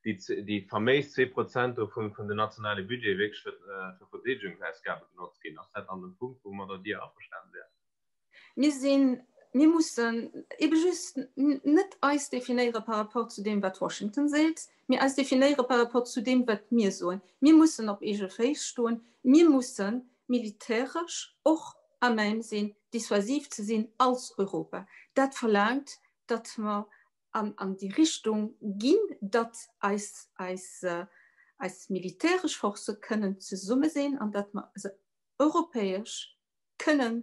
déi, déi faméis 2 Prozent do vun, vun den nationale Budgete wierklech fir, fir Verdeedegungsausgabe genotzt ginn. Ass dat dann e Punkt, woumadder Dir averstanen wäert? Mir sinn, mir mussen ebe just net eis definéiere par rapport zu deem, wat Washington seet, mee eis definéiere par rapport zu deem, wat mir soen. Mir mussen op eege Féiss stoen. Mir musse militäresch och à même sinn, dissuasiv ze sinn als Europa. Dat verlaangt, datt mer an, an déi Richtung ginn, datt eis, eis, eis militäresch Forcë kënnen zesumme sinn an datt mer se europäesch kënnen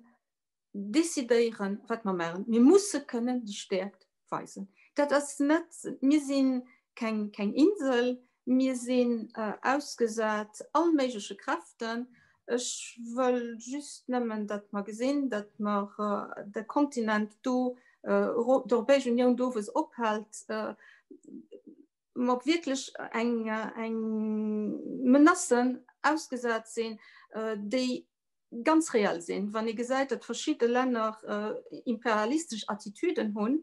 decidéieren, wat mer maachen. Mir musse kënnen déi Stäerkt weisen. Dat ass net, mir si keng, keng Insel, mir sinn ausgesat all méigleche Kräften. Ech wëll just nëmmen, datt mer gesinn, datt mer de Kontinent do, d'Europäesch Unioun do wou se ophält, mer wierklech eng eng Menacen ausgesat sinn, déi ganz reell sinn. Wann ee gesäit, datt verschidde Länner imperialistesch Attitüden hunn,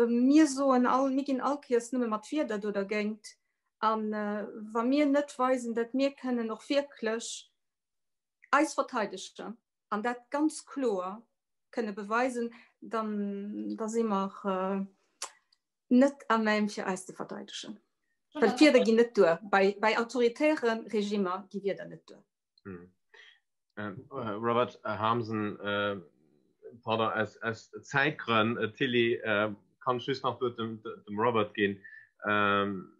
mir soen all, mir ginn all Kéiers nëmme mat Wierder do dergéint, a wa mir net weisen, datt mir kënnen och wierklech eis verteidegen an dat ganz kloer kënne beweisen, dann da si mer net à même fir eis ze verteidegen. Well d'Wierder ginn net duer. Bei, bei autoritäre Regimer gi Wierder net duer. Hm. Ähm, äh, Robert äh, Harmsen, äh, pardon, aus, aus Zäitgrënn, äh, Tilly, äh, kann ech just nach d'Wuert dem, dem Robert ginn. Ähm,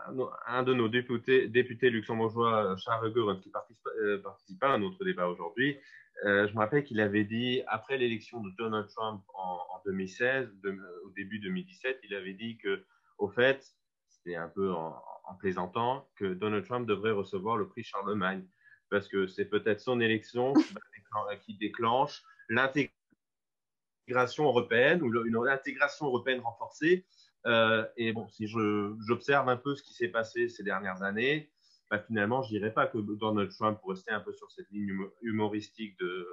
äh, un de nos députés, députés luxembourgeois, Charles Goerens, qui participe, euh, participe à notre débat aujourd'hui, euh, je me rappelle qu'il avait dit, après l'élection de Donald Trump en, en 2016, de, au début 2017, il avait dit que, au fait, c'était un peu en, en plaisantant, que Donald Trump devrait recevoir le prix Charlemagne, parce que c'est peut-être son élection qui, qui déclenche l'intégration européenne ou une intégration européenne renforcée. Euh, et bon, si j'observe un peu ce qui s'est passé ces dernières années, bah, finalement, je dirais pas que Donald Trump, pour rester un peu sur cette ligne humoristique de, euh,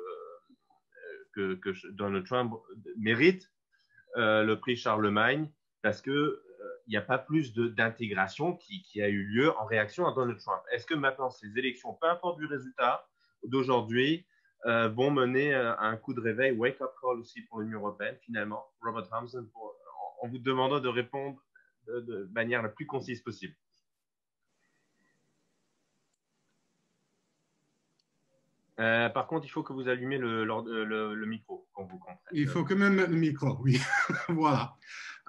que, que Donald Trump mérite euh, le prix Charlemagne, parce que euh, il n'y a pas plus d'intégration qui, qui a eu lieu en réaction à Donald Trump. Est-ce que maintenant ces élections, peu importe du résultat d'aujourd'hui, euh, vont mener euh, à un coup de réveil, wake-up call aussi pour l'Union européenne finalement Robert Thompson, pour, en, en vous demandant de répondre de, de manière la plus concise possible. Euh, par contre, il faut que vous allumiez le, le, le, le micro quand vous comprenne. Il faut quand même mettre le micro, oui. voilà.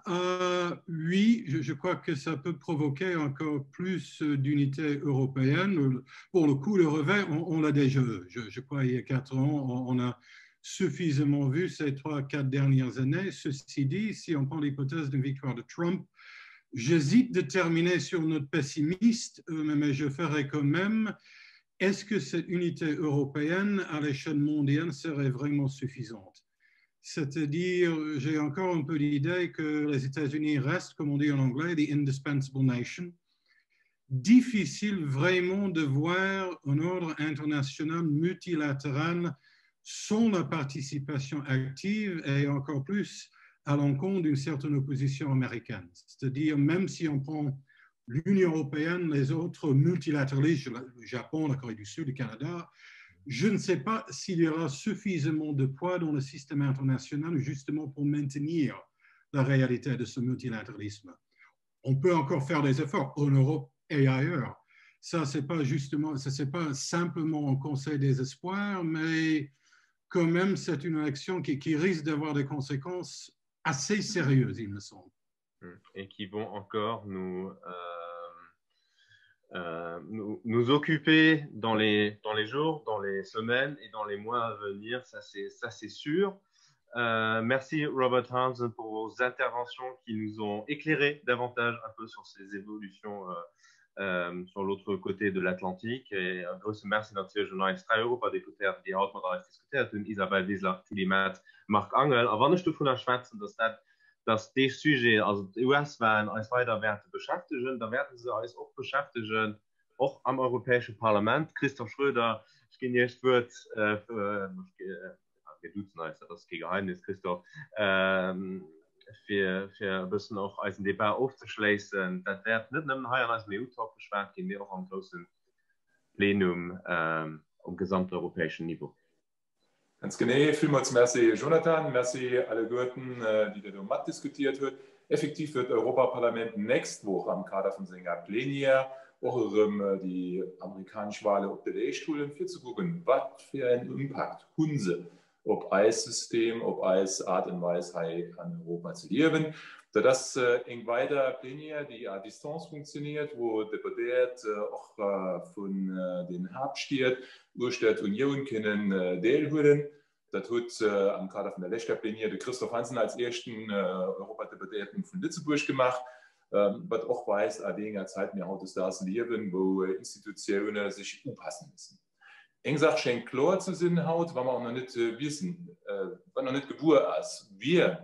Euh, oui, je, je crois que ça peut provoquer encore plus d'unité européenne. Pour le coup, le revers, on, on l'a déjà vu. Je, je crois il y a quatre ans, on, on a suffisamment vu ces trois, quatre dernières années. Ceci dit, si on prend l'hypothèse d'une victoire de Trump, j'hésite de terminer sur notre pessimiste, euh, mais je ferai quand même. Est-ce que cette unité européenne à l'échelle mondiale serait vraiment suffisante C'est-à-dire, j'ai encore un peu l'idée que les États-Unis restent, comme on dit en anglais, the indispensable nation. Difficile vraiment de voir un ordre international multilatéral sans la participation active et encore plus à l'encontre d'une certaine opposition américaine. C'est-à-dire, même si on prend l'Union européenne, les autres multilatéralistes, le Japon, la Corée du Sud, le Canada, je ne sais pas s'il y aura suffisamment de poids dans le système international justement pour maintenir la réalité de ce multilatéralisme. On peut encore faire des efforts en Europe et ailleurs. Ça, c'est pas justement, ça, c'est pas simplement un conseil des espoirs, mais quand même, c'est une action qui, qui risque d'avoir des conséquences assez sérieuses, il me semble. Et qui vont encore nous, euh, euh, nous, nous occuper dans les, dans les jours, dans les semaines et dans les mois à venir, ça c'est sûr. Euh, merci Robert Hansen pour vos interventions qui nous ont éclairé davantage un peu sur ces évolutions euh, euh, sur l'autre côté de l'Atlantique. Et un gros merci natierlech un eis dräi Europadeputéierten, déi haut mat eis diskutéiert hunn, Isabel Wiseler, Tilly Metz, Marc Angel. A wann ech dovunner schwätzen, dass dat, dass dee Sujet, also d'US-Wahlen, eis weider wäerte beschäftegen, da wäerte se eis och beschäftegen, och am Europäesche Parlament. Christoph Schröder, ech ginn Iech d'Wuert. Mir duzen eis, dat ass kee Geheimnis, Christoph, fir, fir e bëssen och eisen Debat ofzeschléissen. Dat wäert net nëmmen hei an eisem EU-Talk beschwat ginn, mee och am grousse Plenum um gesamteuropäeschen Niveau. Ganz genee. Villmools Merci, Jonathan. Merci alleguerten, déi Dir do matdiskutiert hutt. Effektiv huet d'Europaparlament d'nächst Woch am Kader vun senger Plenière och erëm déi amerikanesch Wahle op de Leescht huelen, fir ze kucken, wat fir en Impakt hu se op eist System, op eis Aart en Weis hei an Europa ze liewen. Dat ass eng weider Plenière, déi à distance funktioniert, wou Deputéiert och vun den Haaptstied uechter d'Unioun kënnen deelhuelen. Dat huet am Kader vun der leschter Plenière de Christophe Hansen als éischten Europadeputéierten vun Lëtzebuerg gemaach, wat och weist, a wéi enger Zäit mir hautdesdaags liewen, wou Institutioune sech upasse mussen. Eng Saach schéngt kloer ze sinn haut, wa mer och nach net wissen, wat nach net gewuer ass, wien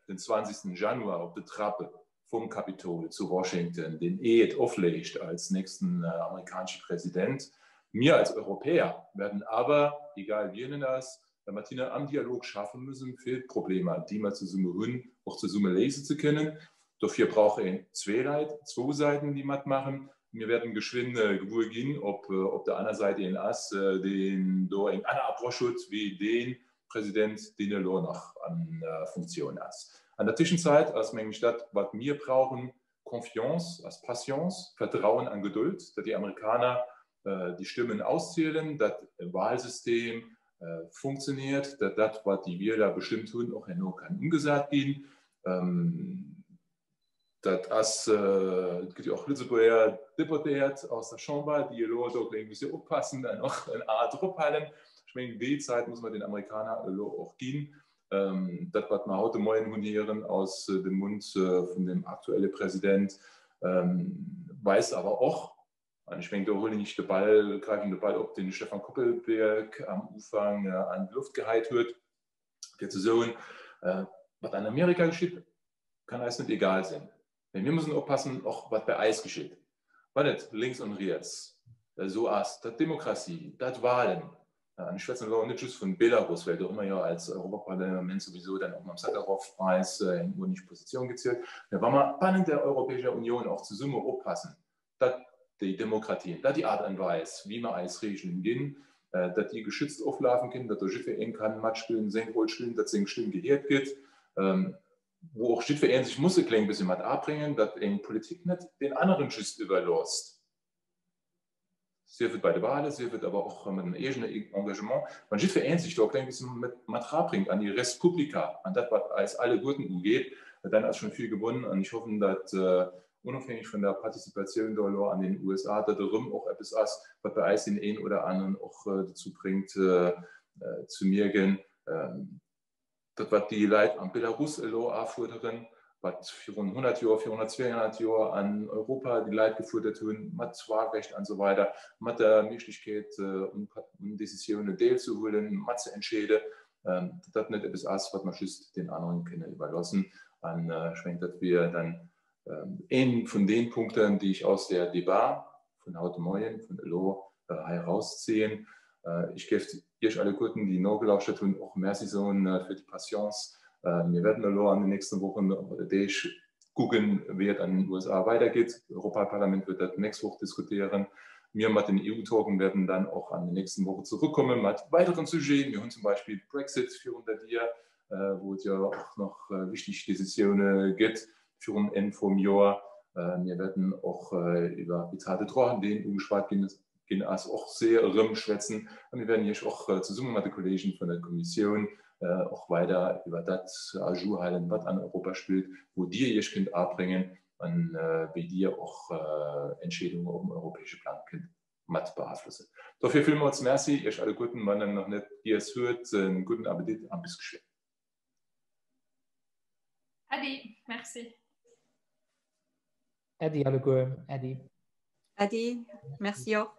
den 20. Januar op de Trape vum Kapitol zu Washington den Eed ofleegt als nächsten amerikanesche President. Mir als Europäer werden awer, egal wien en ass, mat hinne am Dialog schaffe müssen, fir d'Problemer, déi mer zesumme hunn, och zesumme léise ze kënnen. Dofir brauch een zwee Leit, zwou Säiten, déi matmaachen. Mir wäerten geschwinn gewuer ginn, ob op der aner Säit een ass, deen do eng aner Approche huet wéi dee President, deen elo nach an Funktioun ass. An der Tëschenzäit ass, mengen ech, dat, wat mir brauchen, Confiance, ass Patience, Vertrauen an Geduld, datt déi Amerikaner déi Stëmmen auszielen, datt e Wahlsystem funktioniert, datt dat, wat déi Wieler bestëmmt hunn, och herno kann ëmgesat ginn. Dat ass, et gëtt jo och Lëtzebuerger Deputéiert aus der Chamber, déi elo do e kléng bëssche oppassen an och en A drop halen. Ech mengen, déi Zäit muss mer den Amerikaner elo och ginn. Dat, wat mer haut de Moien hunn héieren aus dem Mund vun dem aktuelle President, weist awer och, an ech mengen, do huelen ech de Ball, gräifen de Ball op, deen de Stefan Koppelberg am Ufank an d'Loft geheit huet, fir ze soen, Wat an Amerika geschitt, kann eis net egal sinn. Mee mir mussen oppassen, och wat bei eis geschitt, wann et lénks an riets esou ass, datt Demokratie, datt Wahlen, an ech schwätzen elo net just vun Belarus, well do hu mer jo als Europaparlament souwisou dann och mam Sakharov-Preis eng uerdentlech Positioun gezielt, mä wa mer bannent der Europäescher Union och zesumme oppassen, datt déi Demokratien, datt déi Aart an Weis, wéi mer eis Regeln ginn, datt déi geschützt oflafen kënnen, datt do jiddwereen kann matspillen, seng Roll spillen, datt seng Stëmm gehiert gëtt, wou och jiddwereen sech muss e kléng bëssi mat abréngen, datt eng Politik net deen aneren just iwwerloosst, sief et bei de Wahlen, sief et awer och mat engem eegene Engagement, wann jiddwereen sech do e kléng bëssi mat rabréngt an déi Res publica, an dat wat eis alleguerten ugeet, dann ass schonn vill gewonnen an ech hoffen, datt onofhängeg vun der Participatioun do elo an den USA, datt erëm och eppes ass, wat bei eis deen een oder aneren och dozou bréngt ze mierken, dat wat déi Leit am Belarus elo afuerderen, wat virun 100 Joer, virun 200 Joer an Europa déi Leit gefuerdert hunn, mat Wahlrecht an esou weider, mat der Méiglechkeet un Décisiounen deelzehuelen, mat ze entscheeden, datt dat net eppes ass, wat mer just den aneren kënne iwwerloossen. An ech mengen, dat wier dann een vun den Punkten, déi ech aus der Debat vun haut de Moien, vun elo hei erausziehen. Ech géif Iech alleguerten, déi nogelauschtert hunn, och Merci soen fir déi Patience. Mir wäerten elo an den nächste Wochen oder Deeg kucken, wéi et an den USA weidergeet. D'Europaparlament wäert dat d'nächst Woch diskutieren. Mir mat den EU-Talken wäerten dann och an den nächsten Wochen zurückkomme mat weideren Sujeten. Mir hunn zum Beispill Brexit virun der Dier, wou et jo och nach wichteg Décisioune gëtt virum Enn vum Joer. Mir wäerten och iwwer État de droit, deen ugeschwat ginn ginn ass, och séier erëm schwätzen. A mir wäerten Iech och zesumme mat de Kolleegen vun der Kommissioun och weider iwwer dat à jour halen, wat an Europa spillt, wou Dir Iech kënnt abréngen a wéi Dir och Entscheedungen op dem europäesche Plang kënnt mat beaflossen. Dofir villmools Merci Iech alleguerten. Wann Der nach net giess huet, e gudden Appetit a bis geschwënn. Äddi, merci. Äddi alleguer, Äddi. Äddi, merci och.